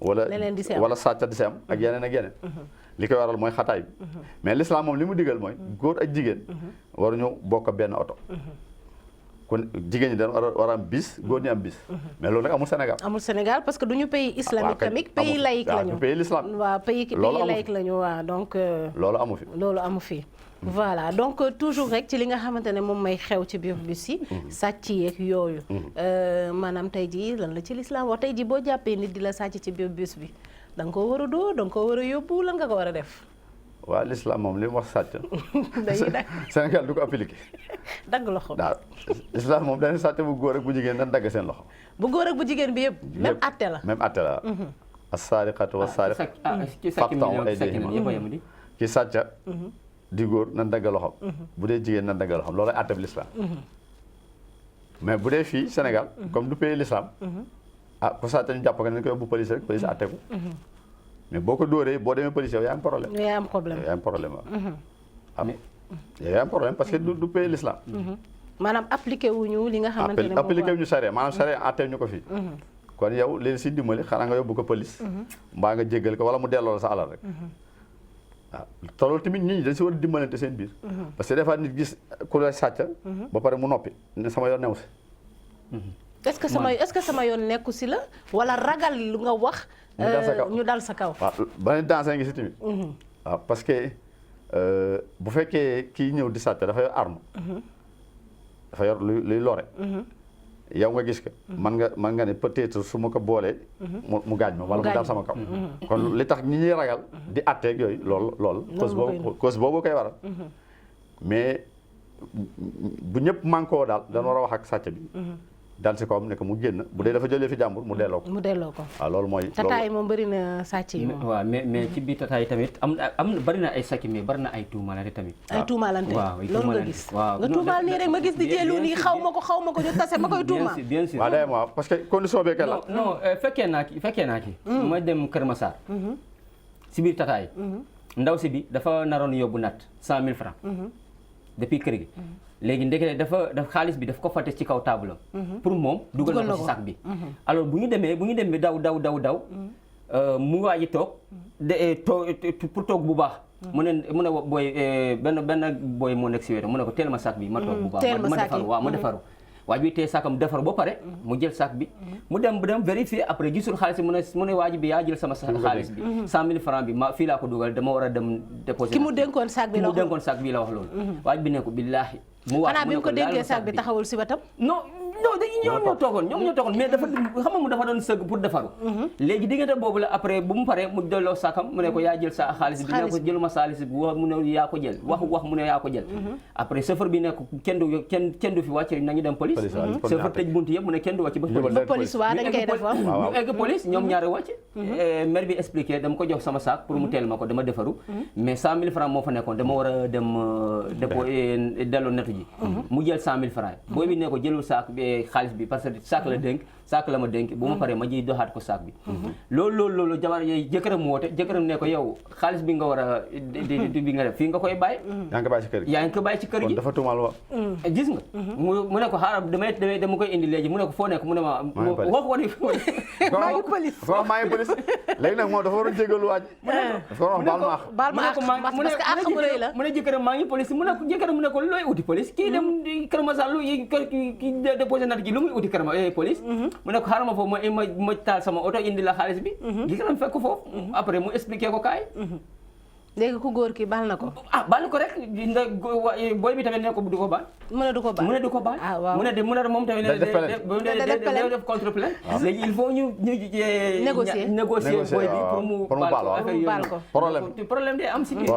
wala sàcca di si am ak yeneen. li koy waral mooy xataay bi. mais l'islam moom li mu digal mooy góor ak jigéen. waruñu bokk benn oto. kon jigéen ñi dañ war a am bis góor ñi am bis. mais loolu nag amul Sénégal. amul Sénégal parce que duñu pays islamique tamit pays laïque lañu. pays l'islam. waaw pays laïque lañu waaw donc. loolu amu fi. voilà donc toujours rek ci li nga xamante ne moom may xew ci biir bus yi. sàcc yeeg yooyu. maanaam tey jii lan la ci l'islam wax tey jii boo jàppee nit di la sàcc ci biir bus bi da nga koo war a dóor da nga koo war a yóbbu lan nga ko war a def. waaw l'islam moom li mu wax sàcc. Sénégal du ko appliqué. dagg loxo. waaw l'islam moom dañuy sàcc bu góor ak bu jigéen dañ dagg seen loxo. bu góor ak bu jigéen bi yëpp. même atte la. as-saariqatu was-saariqu faqta'u aydiyahuma ki sàcc. di góor nan dagg loxom. bu dee jigéen nan dagg loxom loolu àtte bi l'islam. mais bu dee fii Sénégal. comme du pays l'islam. ku sàcc ñu jàpp ko nañ ko yóbbu police rek police àtte ko. mais boo ko dóoree boo demee police yow yaa am problème. yaa am problème waaw. yaa am problème parce que du pays l'islam. maanaam appliqué wuñu li nga xamante ne moom appliqué wuñu charia maanaam charia àtte ñu ko fii. kon yow leen si dimbali xanaa nga yóbbu ko police. mbaa nga jéggal ko wala mu delloo la sa alal rek. waaw te loolu tamit nit ñi dañ si war a dimbalante seen biir. parce que des fois nit gis ku la sàcc. ba pare mu noppi ne sama yoon new si. est-ce que sama yoon nekku si la wala ragal lu nga wax. ñu dal sa kaw. waaw beneen danger ngi si tamit. waaw parce que bu fekkee kii ñëw di sàcc dafa yor arme. dafa yor luy lore. yow nga gis ko. man nga ne peut-être su ma ko boolee. mu gaañ ma wala mu dal sama kaw. kon li tax ñi ñuy ragal di atteeg yooyu loolu. cause boobu koy waral. mais bu ñëpp mànkoo daal dañu war a wax ak sàcc bi. dal si kawam ne ko mu génn bu dee dafa jëlee fi jàmbur mu delloo ko. waaw loolu mooy. tata yi moom bëri na sàcc yi moom. waaw mais ci biir tata yi tamit am bëri na ay sàcc mais bëri na ay tuumalante tamit. ay tuumalante loolu nga gis. waaw nga tuumal nii rek ma gis di jëlu nii xaw ma ko ñu tase ma koy tuumal. bien sûr waaw day waaw parce que condition bi la. non fekkee naa ki ma dem Kër Massar. si biir tata yi. ndaw si bi dafa naroon yóbbu nat 100 000 francs. depuis kër gi. léegi ndeke dafa xaalis bi daf ko fàtte ci kaw table am pour moom dugal na ko ci sac bi alors bu ñu demee daw mu waaji toog pour toog bu baax mu ne booy benn booy moo nekk si wetu mu ne ko teel ma sac bi ma toog bu baax ma defaru waaj bi tee saakam defaru ba pare mu jël sac bi mu dem vérifier après gisul xaalis bi mu ne waaj bi yaa jël sama xaalis bi 100 000 francs bi fii laa ko dugal dama war a dem déposer ki mu dénkoon sac bi la wax loolu waaj bi ne ko billaahi mu waat xanaa bi mu ko dénkee sac bi taxawul si wetam. non ñoom ñoo toogoon mais dafa xam nga mu dafa doon sëgg pour defaru léegi diggante boobu la après bu mu paree mu delloo sakam mu ne ko yaa jël sa xaalis bi ne ko jëluma xaalis bi wax mu ne yaa ko jël wax mu ne yaa ko jël après chauffeur bi ne ko kenn du fi wàcc nañu dem police chauffeur tëj buntu yëpp mu ne kenn du wàcc ba police waa dañ koy def ñu egg police ñoom ñaari wàcc maire bi expliqué dama ko jox sama sac pour mu teel ma ko dama defaru mais 100 000 francs moo fa nekkoon dama war a dem dépôt delloo netu ji mu jël 100 000 francs booy bi ne ko jëlul sac xaalis bi parce que sac la ma dénk bu ma paree ma ji doxaat ko sac bi loolu jabar yooyu jëkkëram mu woote jëkkëram ne ko yow xaalis bi nga war a bi nga def fii nga koy bàyyi yaa ngi ko bàyyi ci kër gi dafa tuumal wa gis nga mu ne ko xaaral dama koy indi léegi mu ne ko foo nekk mu ne ma wax ko ni maa ngi police léegi nag moom dafa waroon jégalu waaj dafa waroon baal ma parce que àq bu rëy la mu ne jëkkëram maa ngi police mu ne ko jëkkëram mu ne ko looy uti police kii dem Kër Masar lu kii déposé nat ji lu muy uti kër police mu ne ko xaaral ma foofu ma taal sama oto indi la xaalis bi jëkkëram fekk foofu après mu expliqué ko kaay léegi ku góor ki baal na ko baal ko rek booy bi tamit ne ko du ko baal mu ne du ko baal mu ne moom tamit def contre plainte léegi il faut ñu négocier booy bi pour mu baal ko problème day am si biir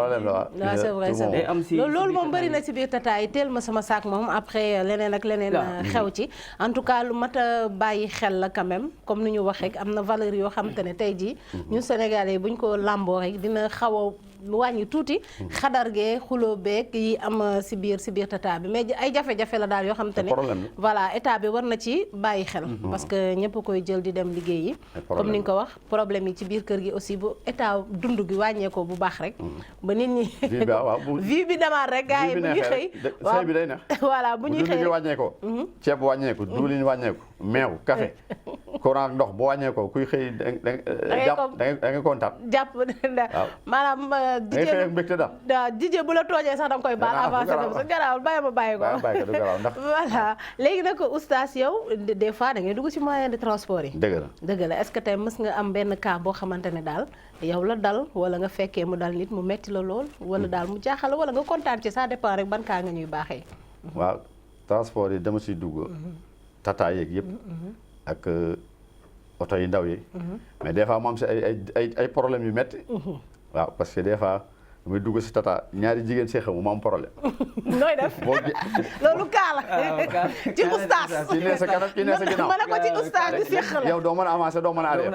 c'est vrai day am si loolu moom bëri na si biir tata yi teel ma sama saak moom après leneen ak leneen xew ci en tout cas lu mat a bàyyi xel la quand même comme ni ñu wax rek am na valeur yoo xamante ne tey jii ñun Sénégalais yi buñ ko làmboo rek dina xaw a wàññi tuuti xadar gee xuloo beeg yi am si biir tata bi mais ay jafe-jafe la daal yoo xamante ne voilà état bi war na ci bàyyi xel parce que ñëpp koy jël di dem liggéey yi comme ni nga ko wax problème yi ci biir kër gi aussi bu état dund gi wàññeekoo bu baax rek ba nit ñi vie bi demaat rek gars yi bu ñuy xëy sëy bi day neex voilà bu ñuy xëy wàññeekoo ceeb wàññeeku diwlin wàññeeku meew café courant ndox bu wàññeekoo kuy xëy da nga kontaan jàpp maanaam jigéen bu la tooñee sax danga koy baal avancé dem sa garaawul bàyyi ko voilà léegi nag oustaz yow des fois da ngay dugg ci moyen de transport yi dëgg la est-ce que tey mës nga am benn cas boo xamante ne daal yow la dal wala nga fekkee mu dal nit mu metti la lool wala daal mu jaaxal wala nga kontaan ci ça dépend rek ban cas nga ñuy baaxee waaw transport yi dama ciy dugg tata yeeg yëpp ak oto yi ndaw yi mais des fois mu am si ay problème yu metti waaw parce que des fois muy dugg si tata ñaari jigéen see xamu mu am problème. nooy def loolu kaa la. ci oustaz. kii nee sa kanam kii nee sa ginnaaw. ma ne ko ci oustaz di seq la. yow doo mën a avancer doo mën a arrière.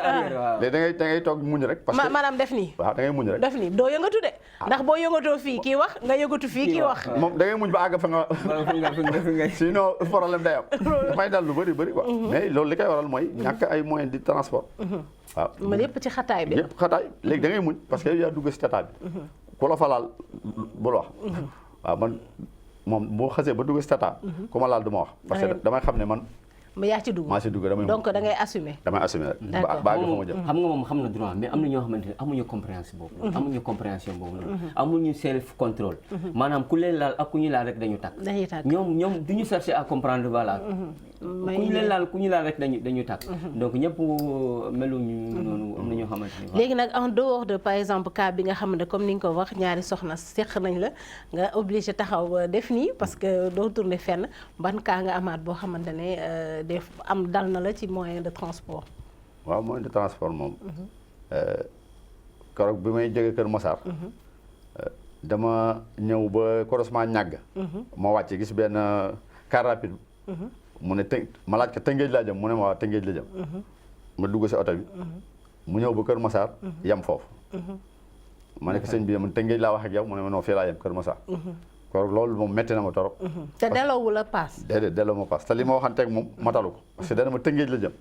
léegi da ngay toog muñ rek. parce que maanaam def nii. waaw da ngay muñ rek. def nii doo yëngatu de. ndax boo yëngatoo fii kii wax nga yëngatu fii kii wax. moom da ngay muñ ba àgg fa nga. sinon problème day am. dafay dal lu bëri quoi. mais loolu li koy waral mooy ñàkk ay moyens de transport. waaw man yëpp ci xataay bi. yëpp xataay léegi da ngay muñ parce que yow yaa dugg si tata bi. ku la fa laal bul wax. waaw man moom boo xasee ba dugg si tata. ku ma laal du ma wax. parce que damay xam ne man. ma yaa ci dugg maa ci dugg damay. donc da ngay assumer. damay assumer rek. baa nga fa ma jëm. xam nga moom xam na droit mais am na ñoo xamante ne amuñu compréhension boobu. amuñu compréhension boobu noonu. amuñu self contrôle. maanaam ku leen laal ak ku ñu laal rek dañu tàkk. dañuy tàkk ñoom du ñu chercher à comprendre voilà. ku ñu laal rek dañu tàkk. donc ñëpp meluñu noonu am na ñoo xamante ne. léegi nag en dehors de par exemple cas bi nga xam ne comme ni nga ko wax ñaari soxna seq nañ la nga obligé taxaw def nii parce que doo tourner fenn ban cas nga amaat boo xamante ne def am dal na la ci moyen de transport. waaw moyen de transport moom. keroog bi may jógee Kër Massar. dama ñëw ba croisement ñàgg. ma wàcce gis benn car rapide. mu ne ma laaj ko Tëngéej laa jëm mu ne ma waa Tëngéej la jëm ma dugg si oto bi mu ñëw ba Kër Massar yem foofu ma ne ko sëñ bi man Tëngéej laa wax ak yow mu ne ma non fii laa yem Kër Massar kon loolu moom métti na ma torop te delloowu la paas déedéet delloo ma paas te li ma waxanteeg moom matalu ko parce que dana ma Tëngéej la jëm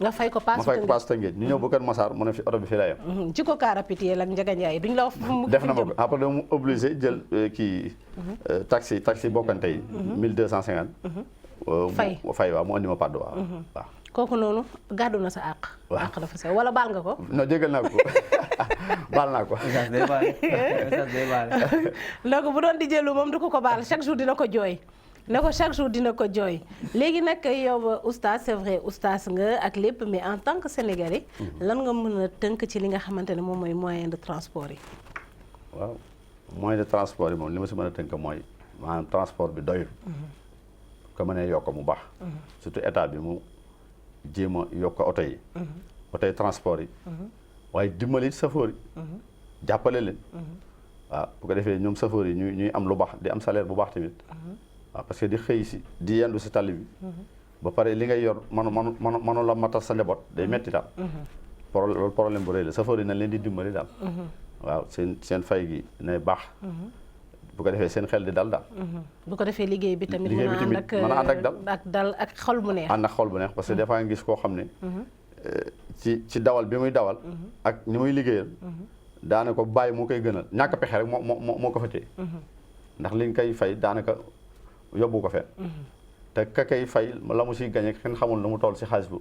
nga fay ko paas ma fay ko paas Tëngéej ñu ñëw ba Kër Massar mu ne fi oto bi fii laa yem ci ko car rapide yi ak Ndiaga Ndiaye duñ la wax def na ma ko après mu obligé jël kii taxi bokkante yi 1250 fay waaw mu andi ma paddu waaw kooku noonu gàddu na sa àq àq dafa sew wala baal nga ko non jégal naa ko baal naa ko donc bu doon di jëlu moom du ko baal chaque jour dina ko jooy ne ko chaque jour dina ko jooy léegi nag yow oustaz c'est vrai oustaz nga ak lépp mais en tant que sénégalais lan nga mën a tënk ci li nga xamante ne moom mooy moyen de transport yi waaw moyen de transport yi moom li ma si mën a tënk mooy maanaam transport bi doyul ko mënee yokk mu baax surtout état bi mu jéem a yokk oto yi transport yi waaye dimbali chauffeur yi jàppale leen waaw bu ko defee ñoom chauffeur yi ñuy am lu baax di am salaire bu baax tamit waaw parce que di xëy si di yendu si tali bi ba pare li ngay yor manu la matal sa njaboot day metti daal loolu problème bu rëy la chauffeur yi na leen di dimbali daal waaw seen fay gi nay baax bu ko defee seen xel di dal daal bu ko defee liggéey bi tamit mën a ànd ak dal ak xol bu neex ànd ak xol bu neex parce que des fois nga gis koo xam ne ci dawal bi muy dawal ak ni muy liggéeyal daanaka ko bàyyi moo koy gënal ñàkk pexe rek moo ko fa téye ndax liñ koy fay daanaka yóbbu ko fenn te ka koy fay la mu siy gañe kenn xamul lu mu toll si xaalis bu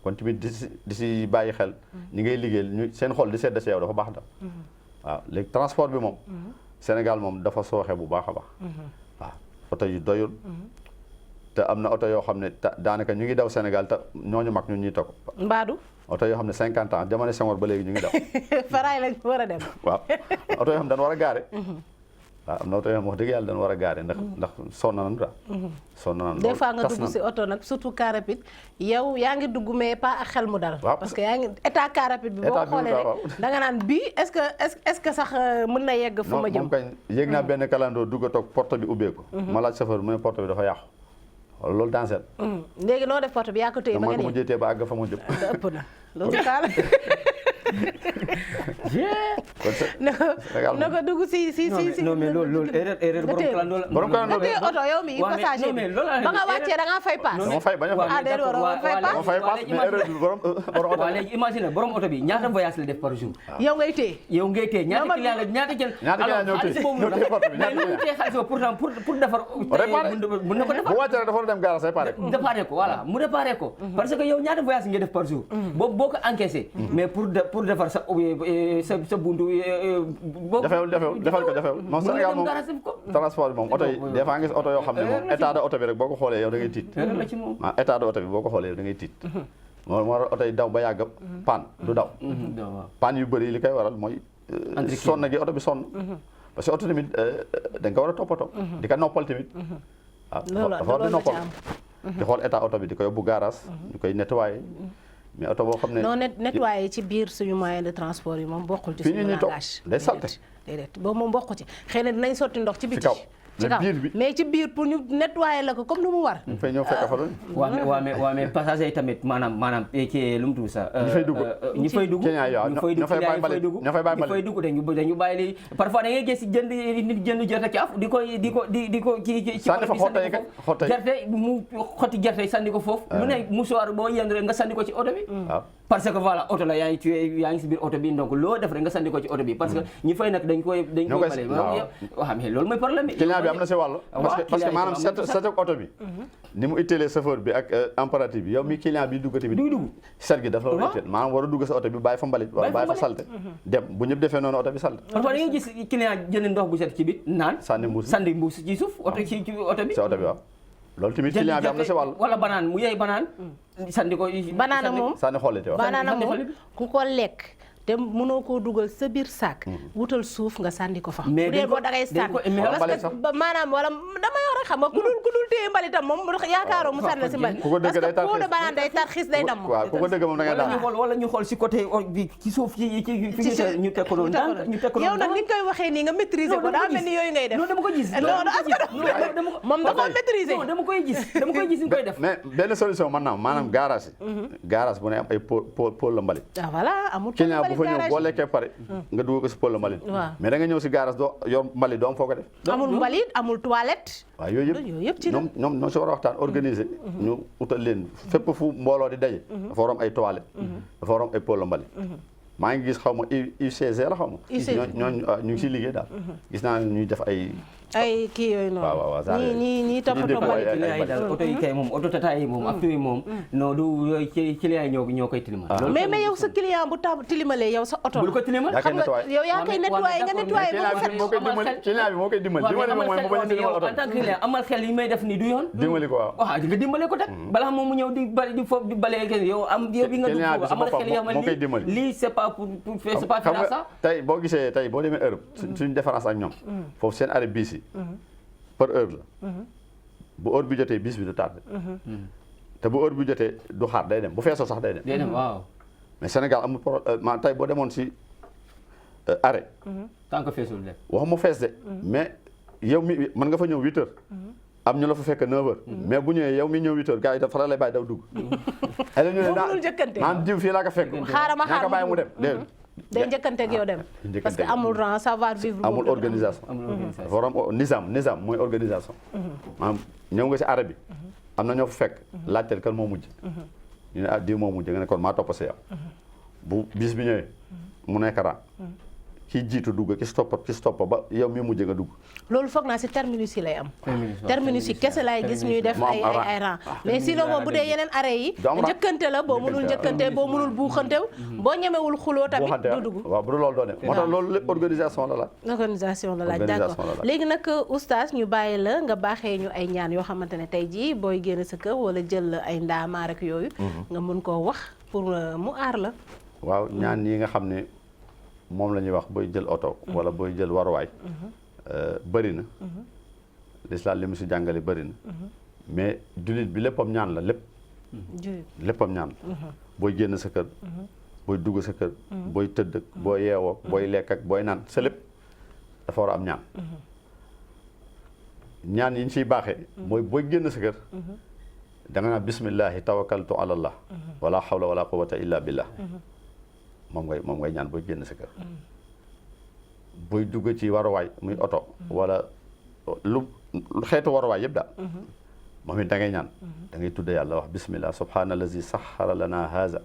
kon tamit di si bàyyi xel ñi ngay liggéeyal ñu seen xol di sedd si yow dafa baax da waaw léegi transport bi moom Sénégal moom dafa sooxe bu baax a baax waaw oto yi doyul te am na oto yoo xam ne daanaka ñu ngi daw Sénégal te ñooñu mag ñun ñuy toog mbaadu oto yoo xam ne 50 ans jamono Senghor ba léegi ñu ngi daw faraay lañ war a dem waaw oto yoo xam ne dañu war a gaare waaw am na oto yoo xam wax dëgg yàlla dañu war a gaare ndax sonn nañu daal sonn nañu des fois nga dugg si oto nag surtout car rapide yow yaa ngi dugg mais pas ak xel mu dal parce que yaa ngi état car rapide bi boo xoolee rek da nga naan bii est-ce que sax mën na yegg fu ma jëm moom kañ yéeg naa benn kalandoo dugg a toog porte bi ubbeeku ma laaj chauffeur mu ne porte bi dafa yàqu loolu dansel léegi noo def porte bi yaa ko téye ba nga ko mu jéetee ba àgg fa ma jëm ëpp na loolu kaala na ko dugg si non mais loolu erreur borom kalandoo nga téye oto yow mi passager bi ba nga wàccee da ngaa fay paas dama fay bañ a fay déedéet waroo fay paas mais erreur bi borom oto waaw léegi imagine borom oto bi ñaata voyage la def par jour yow ngay téye ñaata client la ñaata jël ñoo téye xaalis pourtant pour defar mën na ko defar bu wàccee dafa dem gaara say pare ko voilà mu réparé ko parce que yow ñaata voyage nga def par jour boo ko encaissé mais pour defar sa buntu defal ko non Sénégal moom transport bi moom oto yi des fois nga gis oto yoo xam ne moom état de oto bi rek boo ko xoolee yow da ngay tiit waaw état de oto bi boo ko xoolee yow da ngay tiit moo oto yi daw ba yàgg panne du daw panne yu bëri li koy waral mooy sonn gi oto bi sonn parce que oto tamit da nga ko war a toppatoo di ko noppal tamit waaw dafa war di noppal di xool état oto bi di ko yóbbu garage ñu koy nettoyer mais oto boo xam ne non nettoyer ci biir suñu moyen de transport yi moom bokkul ci suñu langage day salte déedéet boobu moom bokku ci xëy na dinañ sotti ndox ci biti ci kaw biir bi mais ci biir pour ñu nettoyer la ko comme ni mu war fay ñëw fekk fa doon waaw mais passager yi tamit maanaam ci lu mu tudd sax ñi fay dugg ña fay dugg dañu bàyyi li parfois da ngay gis nit jënd gerte caaf di ko ci sànni fa gerte mu xotti gerte sànni ko foofu lu ne musuwaar boo yend rek nga sànni ko ci oto bi parce que voilà oto la yaa ngi si biir oto bi donc loo def rek nga sànni ko ci oto bi parce que ñi fay nag dañ koy bale waaw mais loolu mooy problème bi am na si wàll parce que maanaam set oto bi ni mu itteelee chauffeur bi ak impératif bi yow mi client bi duggati bi dugg set gi dafa la itteel maanaam war a dugg sa oto bi bàyyi fa mbalit wala bàyyi fa salte dem bu ñëpp defee noonu oto bi salte parfois da ngay gis client jënd ndox bu set ci biir naan sànni mbuus ci suuf oto ci oto bi waaw loolu tamit client bi am na si wàll wala banaan mu yey banaan sànni ko banaana moom sànni xoolite waaw banaana moom ku ko lekk te mënoo koo dugal sa biir saak wutal suuf nga sànni ko fa bu dee boo dangay sànni parce que maanaam wala dama yor rek xam nga ku dul téye mbalitam moom yaakaaroo mu sànni la si mbalit parce que pot de banane day tarxis day damm waaw ku ko dëgg moom da ngay daal wala ñu xool si côté bi ci suuf ci ñu teg ko noonu yow nag ni nga koy waxee nii nga maîtriser ko daa mel ni yooyu ngay def non dama ko gis moom da koo maîtriser dama koy gis ñu koy def mais benn solution mën naa maanaam garage garage bu ne am ay pôle la mbalit voilà amul client bu fa ñëw boo lekkee pare nga dugal ko si pôle la mbalit mais da nga ñëw si garage doo yor mbalit doo am foo ko def amul mbalit amul toilette waaw yooyu yëpp ci ñoom si war a waxtaan organiser ñu utal leen fépp fu mbooloo di daje dafa war am ay toilette dafa war am ay pôle la mbalit maa ngi gis xaw ma UCG la xaw ma ñooñu ñu ngi siy liggéey daal gis naa ñuy def ay kii yooyu noonu waaw ñii toppatoo mbalit yi daal oto yi kay moom oto tata yi moom ak yooyu moom non du yooyu ci client yi ñoo koy tilimal mais yow sa client bu tilimalee yow sa oto bul ko tilimal xam nga yow yaa koy nettoyé nga nettoyé client bi moo koy dimbali mooy mu bañ a tilimal oto en tant que client amal xel yi may def nii du yoon dimbali ko waaw nga dimbale ko teg balaa moom mu ñëw di bali di foofu di balee kenn yow bi nga dugg amal xel yoo xam ne lii c'est pas pour c'est pas faire ça tey boo gisee tey boo demee Europe suñu différence ak ñoom foofu seen arrêt biis yi par heure la bu heure bi jotee bis bi du tardé te bu heure bi jotee du xaar day dem bu feesoo sax day dem waaw mais Sénégal amul problème tey boo demoon si arrêt tant que feesul dem waxuma fees de mais yow mi mën nga fa ñëw 8 heures am ñu la fa fekk 9 heures mais bu ñëwee yow mi ñëw 8 heures gars yi dafa la lay bàyyi daw dugg ele ñu ne naan diw fii laa ko fekk ñaa ko bàyyi mu dem day njëkkante ak yow dem parce que amul rang savoir vivre amul organisation dafa war am nizam mooy organisation maanaam ñëw nga si arrêt bi am na ñoo fa fekk laajteel kan moo mujj ñu ne diw moo mujj nga ne kon maa topp si yow bu bis bi ñëwee mu nekk rang kii jiitu dugg ki si topp ba yow mi mujj nga dugg loolu foog naa si terminus yi lay am terminus yi kese laay gis ñuy def ay rang mais sinon moom bu dee yeneen arrêt yi njëkkante la boo mënul njëkkante boo mënul buuxantew boo ñemewul xuloo tamit du dugg waaw bu dul loolu doo dem moo tax loolu lépp organisation la laaj d'accord léegi nag oustaz ñu bàyyi la nga baaxee ñu ay ñaan yoo xamante ne tey jii booy génn sa kër wala jël ay ndaamaar ak yooyu nga mën koo wax pour mu aar la waaw ñaan yi nga xam ne moom la ñuy wax booy jël oto wala booy jël waruwaay bëri na lislaam li mu si jàngale bëri na mais jullit bi léppam ñaan la léppam ñaan la booy génn sa kër booy dugg sa kër booy tëdd booy yeewoo booy lekk ak booy naan sa lépp dafa war a am ñaan ñaan yi ñu siy baaxee mooy booy génn sa kër da nga naan bismillahi tawakkaltu ala allah wala hawla wala quwwata illa billah moom ngay ñaan booy génn sa kër booy dugg ci waruwaay muy oto wala lu xeetu waruwaay yëpp daal moom it da ngay ñaan da ngay tudd yàlla wax bismillah subhaanallazi saxara lana haza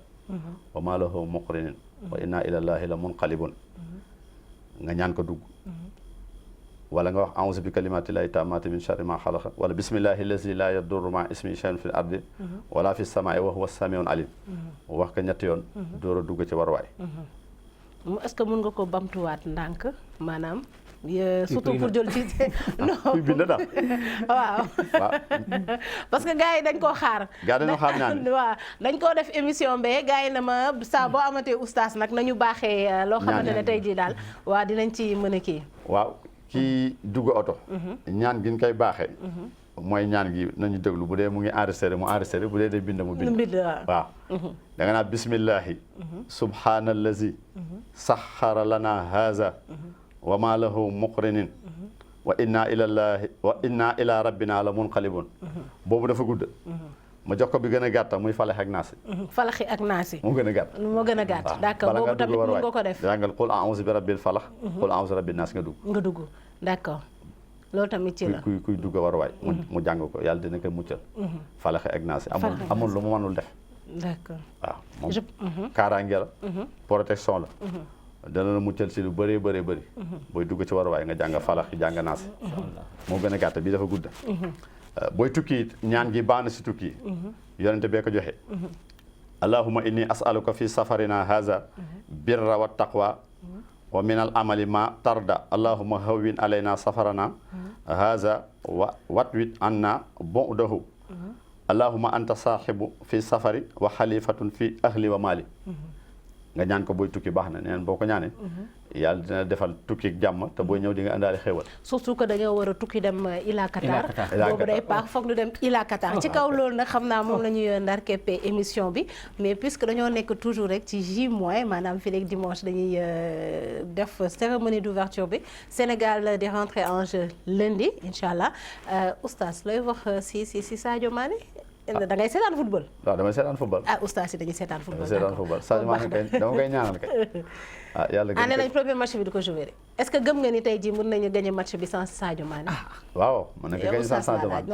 wa ma lahu muqrinin wa inna ilallahi la munqalibun nga ñaan ko dugg wala nga wax a'uuzu bi kalimatillahi taammaati min sharri ma xalaqa wala bismillahi allazi la yadurru ma ismi shay'un fi ardi wala fi samaai wa huwa samiun alim wax ko ñetti yoon door a dugg ci waruwaay est-ce que mën nga ko bamtuwaat ndànk maanaam surtout pour jël ci non bind daal waaw parce que gars yi dañ koo xaar ñaan waaw dañ koo def émission be gars yi na ma saa boo amatee oustaz nag nañu baaxee loo xamante ne tey jii daal waaw dinañ ci mën a kii waaw kii dugg oto ñaan gi ñu koy baaxee mooy ñaan gi nañu déglu bu dee mu ngi enregistré mu enregistré bu dee day bind mu bind waaw da nga naan bismillahi subhaanallazi saxara lana haza wa ma lahu muqrinin wa inna ila rabbina la munqalibun boobu dafa gudd ma jox ko bi gën a gàtt muy falax ak naasi falaxi ak naasi moo gën a gàtt d'accord boobu tamit mën nga ko def jàngal qul a'uuzu bi rabbil falax qul a'uuzu bi rabbin naas nga dugg d'accord loolu tamit ci la kuy dugg war waay mu jàng ko yàlla dina koy muccal falaxe ak naasi amul lu mu mënul def d'accord waaw moom kaaraange la protection la dana la muccal si lu bëree bëri booy dugg ci war waay nga jàng falax jàng naasi moo gën a gàtt bii dafa gudd booy tukki ñaan gi baax na si tukki yonente bee ko joxe allahumma inni as'aluka fi safarina haza birra wa taqwa wa min al amali ma tarda allahumma hawwin alayna safarana haza wa watwit anna bu'dahu allahumma anta sahibu fi safari wa xalifatun fi ahli wa mali nga ñaan ko booy tukki baax na neen boo ko ñaanee yàlla dina defal tukki ak jàmm te booy ñëw di nga àndaale xéewal. surtout que dañoo war a tukki dem Ila Qatar. boobu day baax foog ñu dem Ila Qatar. ci kaw loolu nag xam naa moom la ñuy ndar keppe émission bi mais puisque dañoo nekk toujours rek ci J- maanaam fii léegi dimanche dañuy def cérémonie d'ouverture bi Sénégal di rentrer en jeu lundi incha allah oustaz looy wax si Sadio Mané. da ngay seetaan football. waaw damay seetaan football. oustaz si dañuy seetaan football. Sadio Mané kay dama koy ñaanal kay. yàlla gën nee nañ premier match bi di ko joué est-ce que gëm nga ni tey jii mën nañu gagné match bi sans Sadio Mané. waaw mën nañu ko gagné sans Sadio Mané.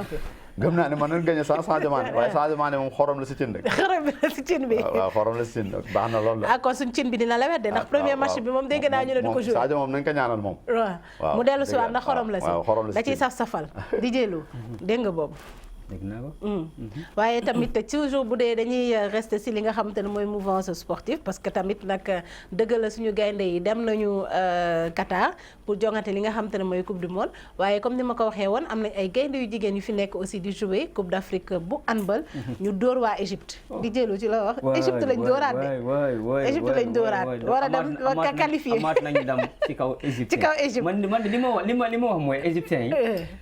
gëm naa ne mën nañu gagné sans Sadio Mané waaye Sadio Mané moom xorom la si cin rek. xorom la si cin bi. waaw xorom la si cin baax na loolu la. kon suñ cin bi dina lawet de ndax premier match bi moom dégg naa ñu ne du ko joué. Sadio moom nañu ko ñaanal moom. waaw mu dellu si waat ndax xorom la si. waaw xorom la si da ciy saf-safal di jëlu dégg nga boobu. dégg naa ko. waaye tamit toujours bu dee dañuy rester si li nga xamante ne mooy mouvance sportive parce que tamit nag dëgg la suñu gaynde yi dem nañu Qatar pour jongante li nga xamante ne mooy coupe du monde waaye comme ni ma ko waxee woon am nañ ay gaynde yu jigéen yu fi nekk aussi di jouer coupe d'Afrique bu handball ñu dóor waa Égypte di jëlu ci la wax Égypte lañ dóoraat de Égypte lañ dóoraat war a dem war qualifié amaat nañu dem ci kaw Égypte ci kaw Égypte man li ma wax mooy égyptiens yi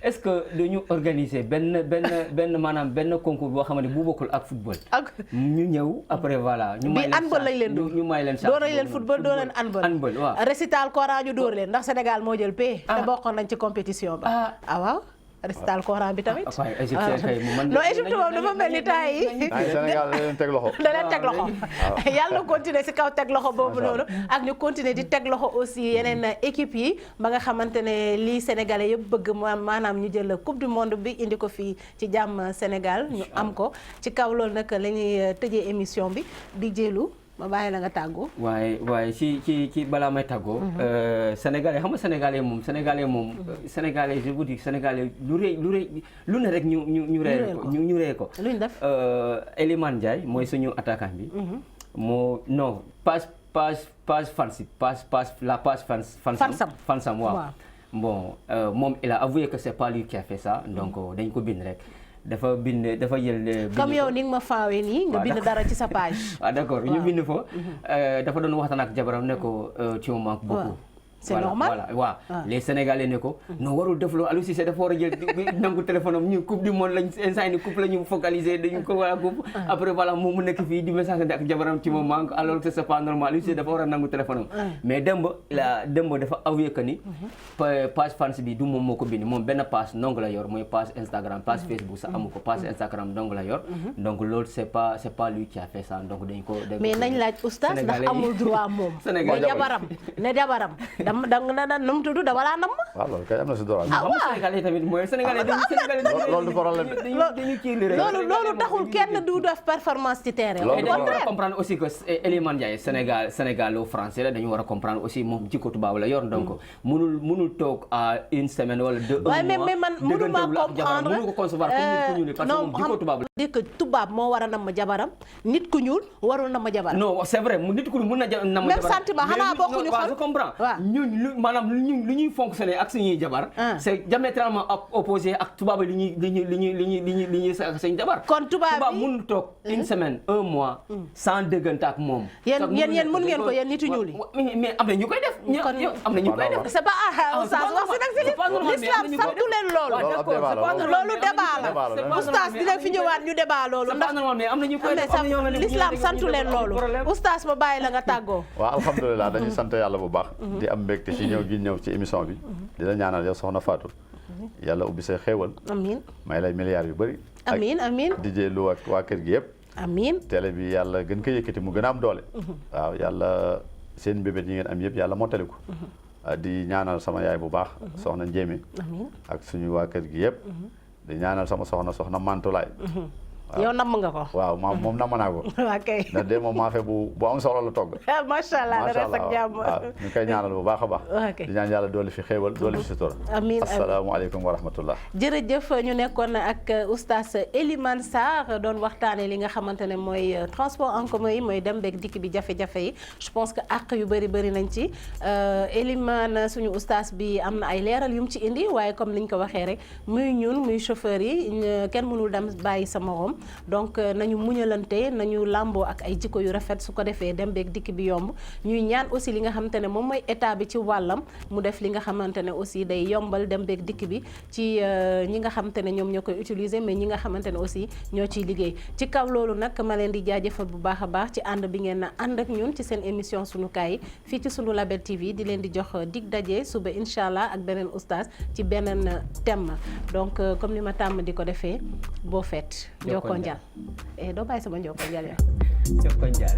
est-ce que dañu organiser benn maanaam benn concours boo xam ne bu bokkul ak football. ñu ñëw après voilà. ñu may leen handball lañ leen ñu may leen door nañ leen football door leen handball waaw. récital Coran ñu door leen ndax Sénégal moo jël paie. te bokkoon nañ ci compétition ba. waaw. récital Coran bi tamit. waaw Égypte kay non Égypte moom dafa mel ni temps yi. Sénégal da leen teg loxo. da leen teg loxo yàlla continuer si kaw teg loxo boobu noonu. ak ñu continuer di teg loxo aussi yeneen équipe yi ba nga xamante ne lii Sénégalais yëpp bëgg maanaam ñu jël coupe du monde bi indi ko fii ci jàmm Sénégal ñu am ko ci kaw loolu nag la ñuy tëjee émission bi di jëlu. ma bàyyi la nga tàggoo. waaye ci balaa may tàggoo. Sénégalais xam nga Sénégalais moom. Sénégalais je vous dis Sénégalais lu ne rek ñu ree ko. luñ def. Elimane Ndiaye mooy suñu attaquant bi. moo non page fansam waaw. bon moom il a avoué que c'est pas lui qui a fait ça donc dañ ko bind rek. dafa jël. comme yow ni nga ma faawee nii nga bind dara ci sa page. d'accord ñu bind fa. dafa doon waxtaan ak jabaram ne ko tu me manques beaucoup. c'est normal waaw les Sénégalais ne ko. non warul def loolu Aliou Cissé dafa war a jël nangu téléphone am ñu coupe du monde lañ instant ni coupe la ñu focaliser dañu ko war a coupe. après voilà moom mu nekk fii di message ak jabaram ci moom manque alors que c'est pas normal Aliou Cissé dafa war a nangu téléphone am. mais Demba dafa avoué que ni. page fans bi du moom moo ko bind moom benn page ndong la yor mooy page Instagram page Facebook sax amu ko page Instagram ndong la yor. donc loolu c'est pas lui qui a fait ça donc dañ ko. mais nañ laaj oustaz ndax amul droit moom. ne jabaram danga nu mu tudd dama laa nam. waaw loolu kay am na si droit. waaw Sénégalais tamit mooy Sénégalais loolu du problème dañu kii rek. loolu taxul kenn du def performance ci terrain. loolu dañu war a comprendre aussi que Elimane Ndiaye Sénégal français la dañu war a comprendre aussi moom jikko tubaab la yor donc mënul toog à une semaine wala deux mois. mais man mënuma comprendre mënu ko concevoir comme nit ku ñuul parce que moom jikko tubaab la. di que tubaab moo war a nam jabaram nit ku ñuul warul nam jabaram. non c'est vrai nit ku ñuul mën na nam jabaram. même sentiment xanaa bokkuñu xol. je comprends maanaam lu ñuy fonctionner ak suñuy jabar. c'est diamétralement opposé ak tubaab li ñuy seen jabar. kon tubaab bi mënul toog une semaine un mois. sans déggante ak moom. yéen mën ngeen ko yéen nitu ñuul yi. mais am na ñu koy def. am na ñu koy def. c'est pas oustaz wax si nag si l'islam santu leen loolu. loolu débat la oustaz dina fi ñëwaat ñu débat loolu. ndax am na ñu koy def l'islam santu leen loolu. oustaz ma bàyyi la nga tàggoo. waaw alhamdulilah dañuy sant yàlla bu baax. di am mbégte ci ñëw ci émission bi. di la ñaanal yow soxna Fatou. yàlla ubbi say xéewal. amiin may lay milliards yu bëri. amiin di jëlu ak waa kër gi yëpp. amiin télé bi yàlla gën ko yëkkati mu gën a am doole. waaw yàlla seen mbébét yi ngeen am yëpp yàlla mottali ko. di ñaanal sama yaay bu baax. soxna Njéeme. ak suñu waa kër gi yëpp. di ñaanal sama soxna Mantulaay. yow namm nga ko. waaw moom namm naa ko. waaw kay. ndax de moom maafe bu am solo la togg. macha allah dara ak jàmm. waaw ñu koy ñaanal bu baax a baax. di ñaan yàlla dooli fi xéewal dooli fi sutura. amiin asalaamaaleykum wa rahmatullah. jërëjëf ñu nekkoon ak oustaz Elimane Sarr doon waxtaanee li nga xamante ne mooy transport en commun yi mooy dem beeg dikk bi jafe-jafe yi je pense que àq yu bëri nañ ci Elimane suñu oustaz bi am na ay leeral yu mu ci indi waaye comme niñ ko waxee rek muy ñun muy chauffeur yi kenn mënul dem bàyyi sa morom donc nañu muñalante nañu làmboo ak ay jikko yu rafet su ko defee dem beeg dikk bi yomb ñuy ñaan aussi li nga xamante ne moom mooy état bi ci wàllam mu def li nga xamante ne aussi day yombal dem beeg dikk bi ci ñi nga xamante ne ñoom ñoo koy utiliser mais ñi nga xamante ne aussi ñoo ciy liggéey ci kaw loolu nag ma leen di jaajëfal bu baax a baax ci ànd bi ngeen na ànd ak ñun ci seen émission sunu kaay fii ci sunu Label TV di leen di jox dig daje suba incha allah ak beneen oustaz ci beneen thème donc comme ni ma tàmm di ko defee boo feet njoko njal doo bàyyi sama njoko njal ya njoko njal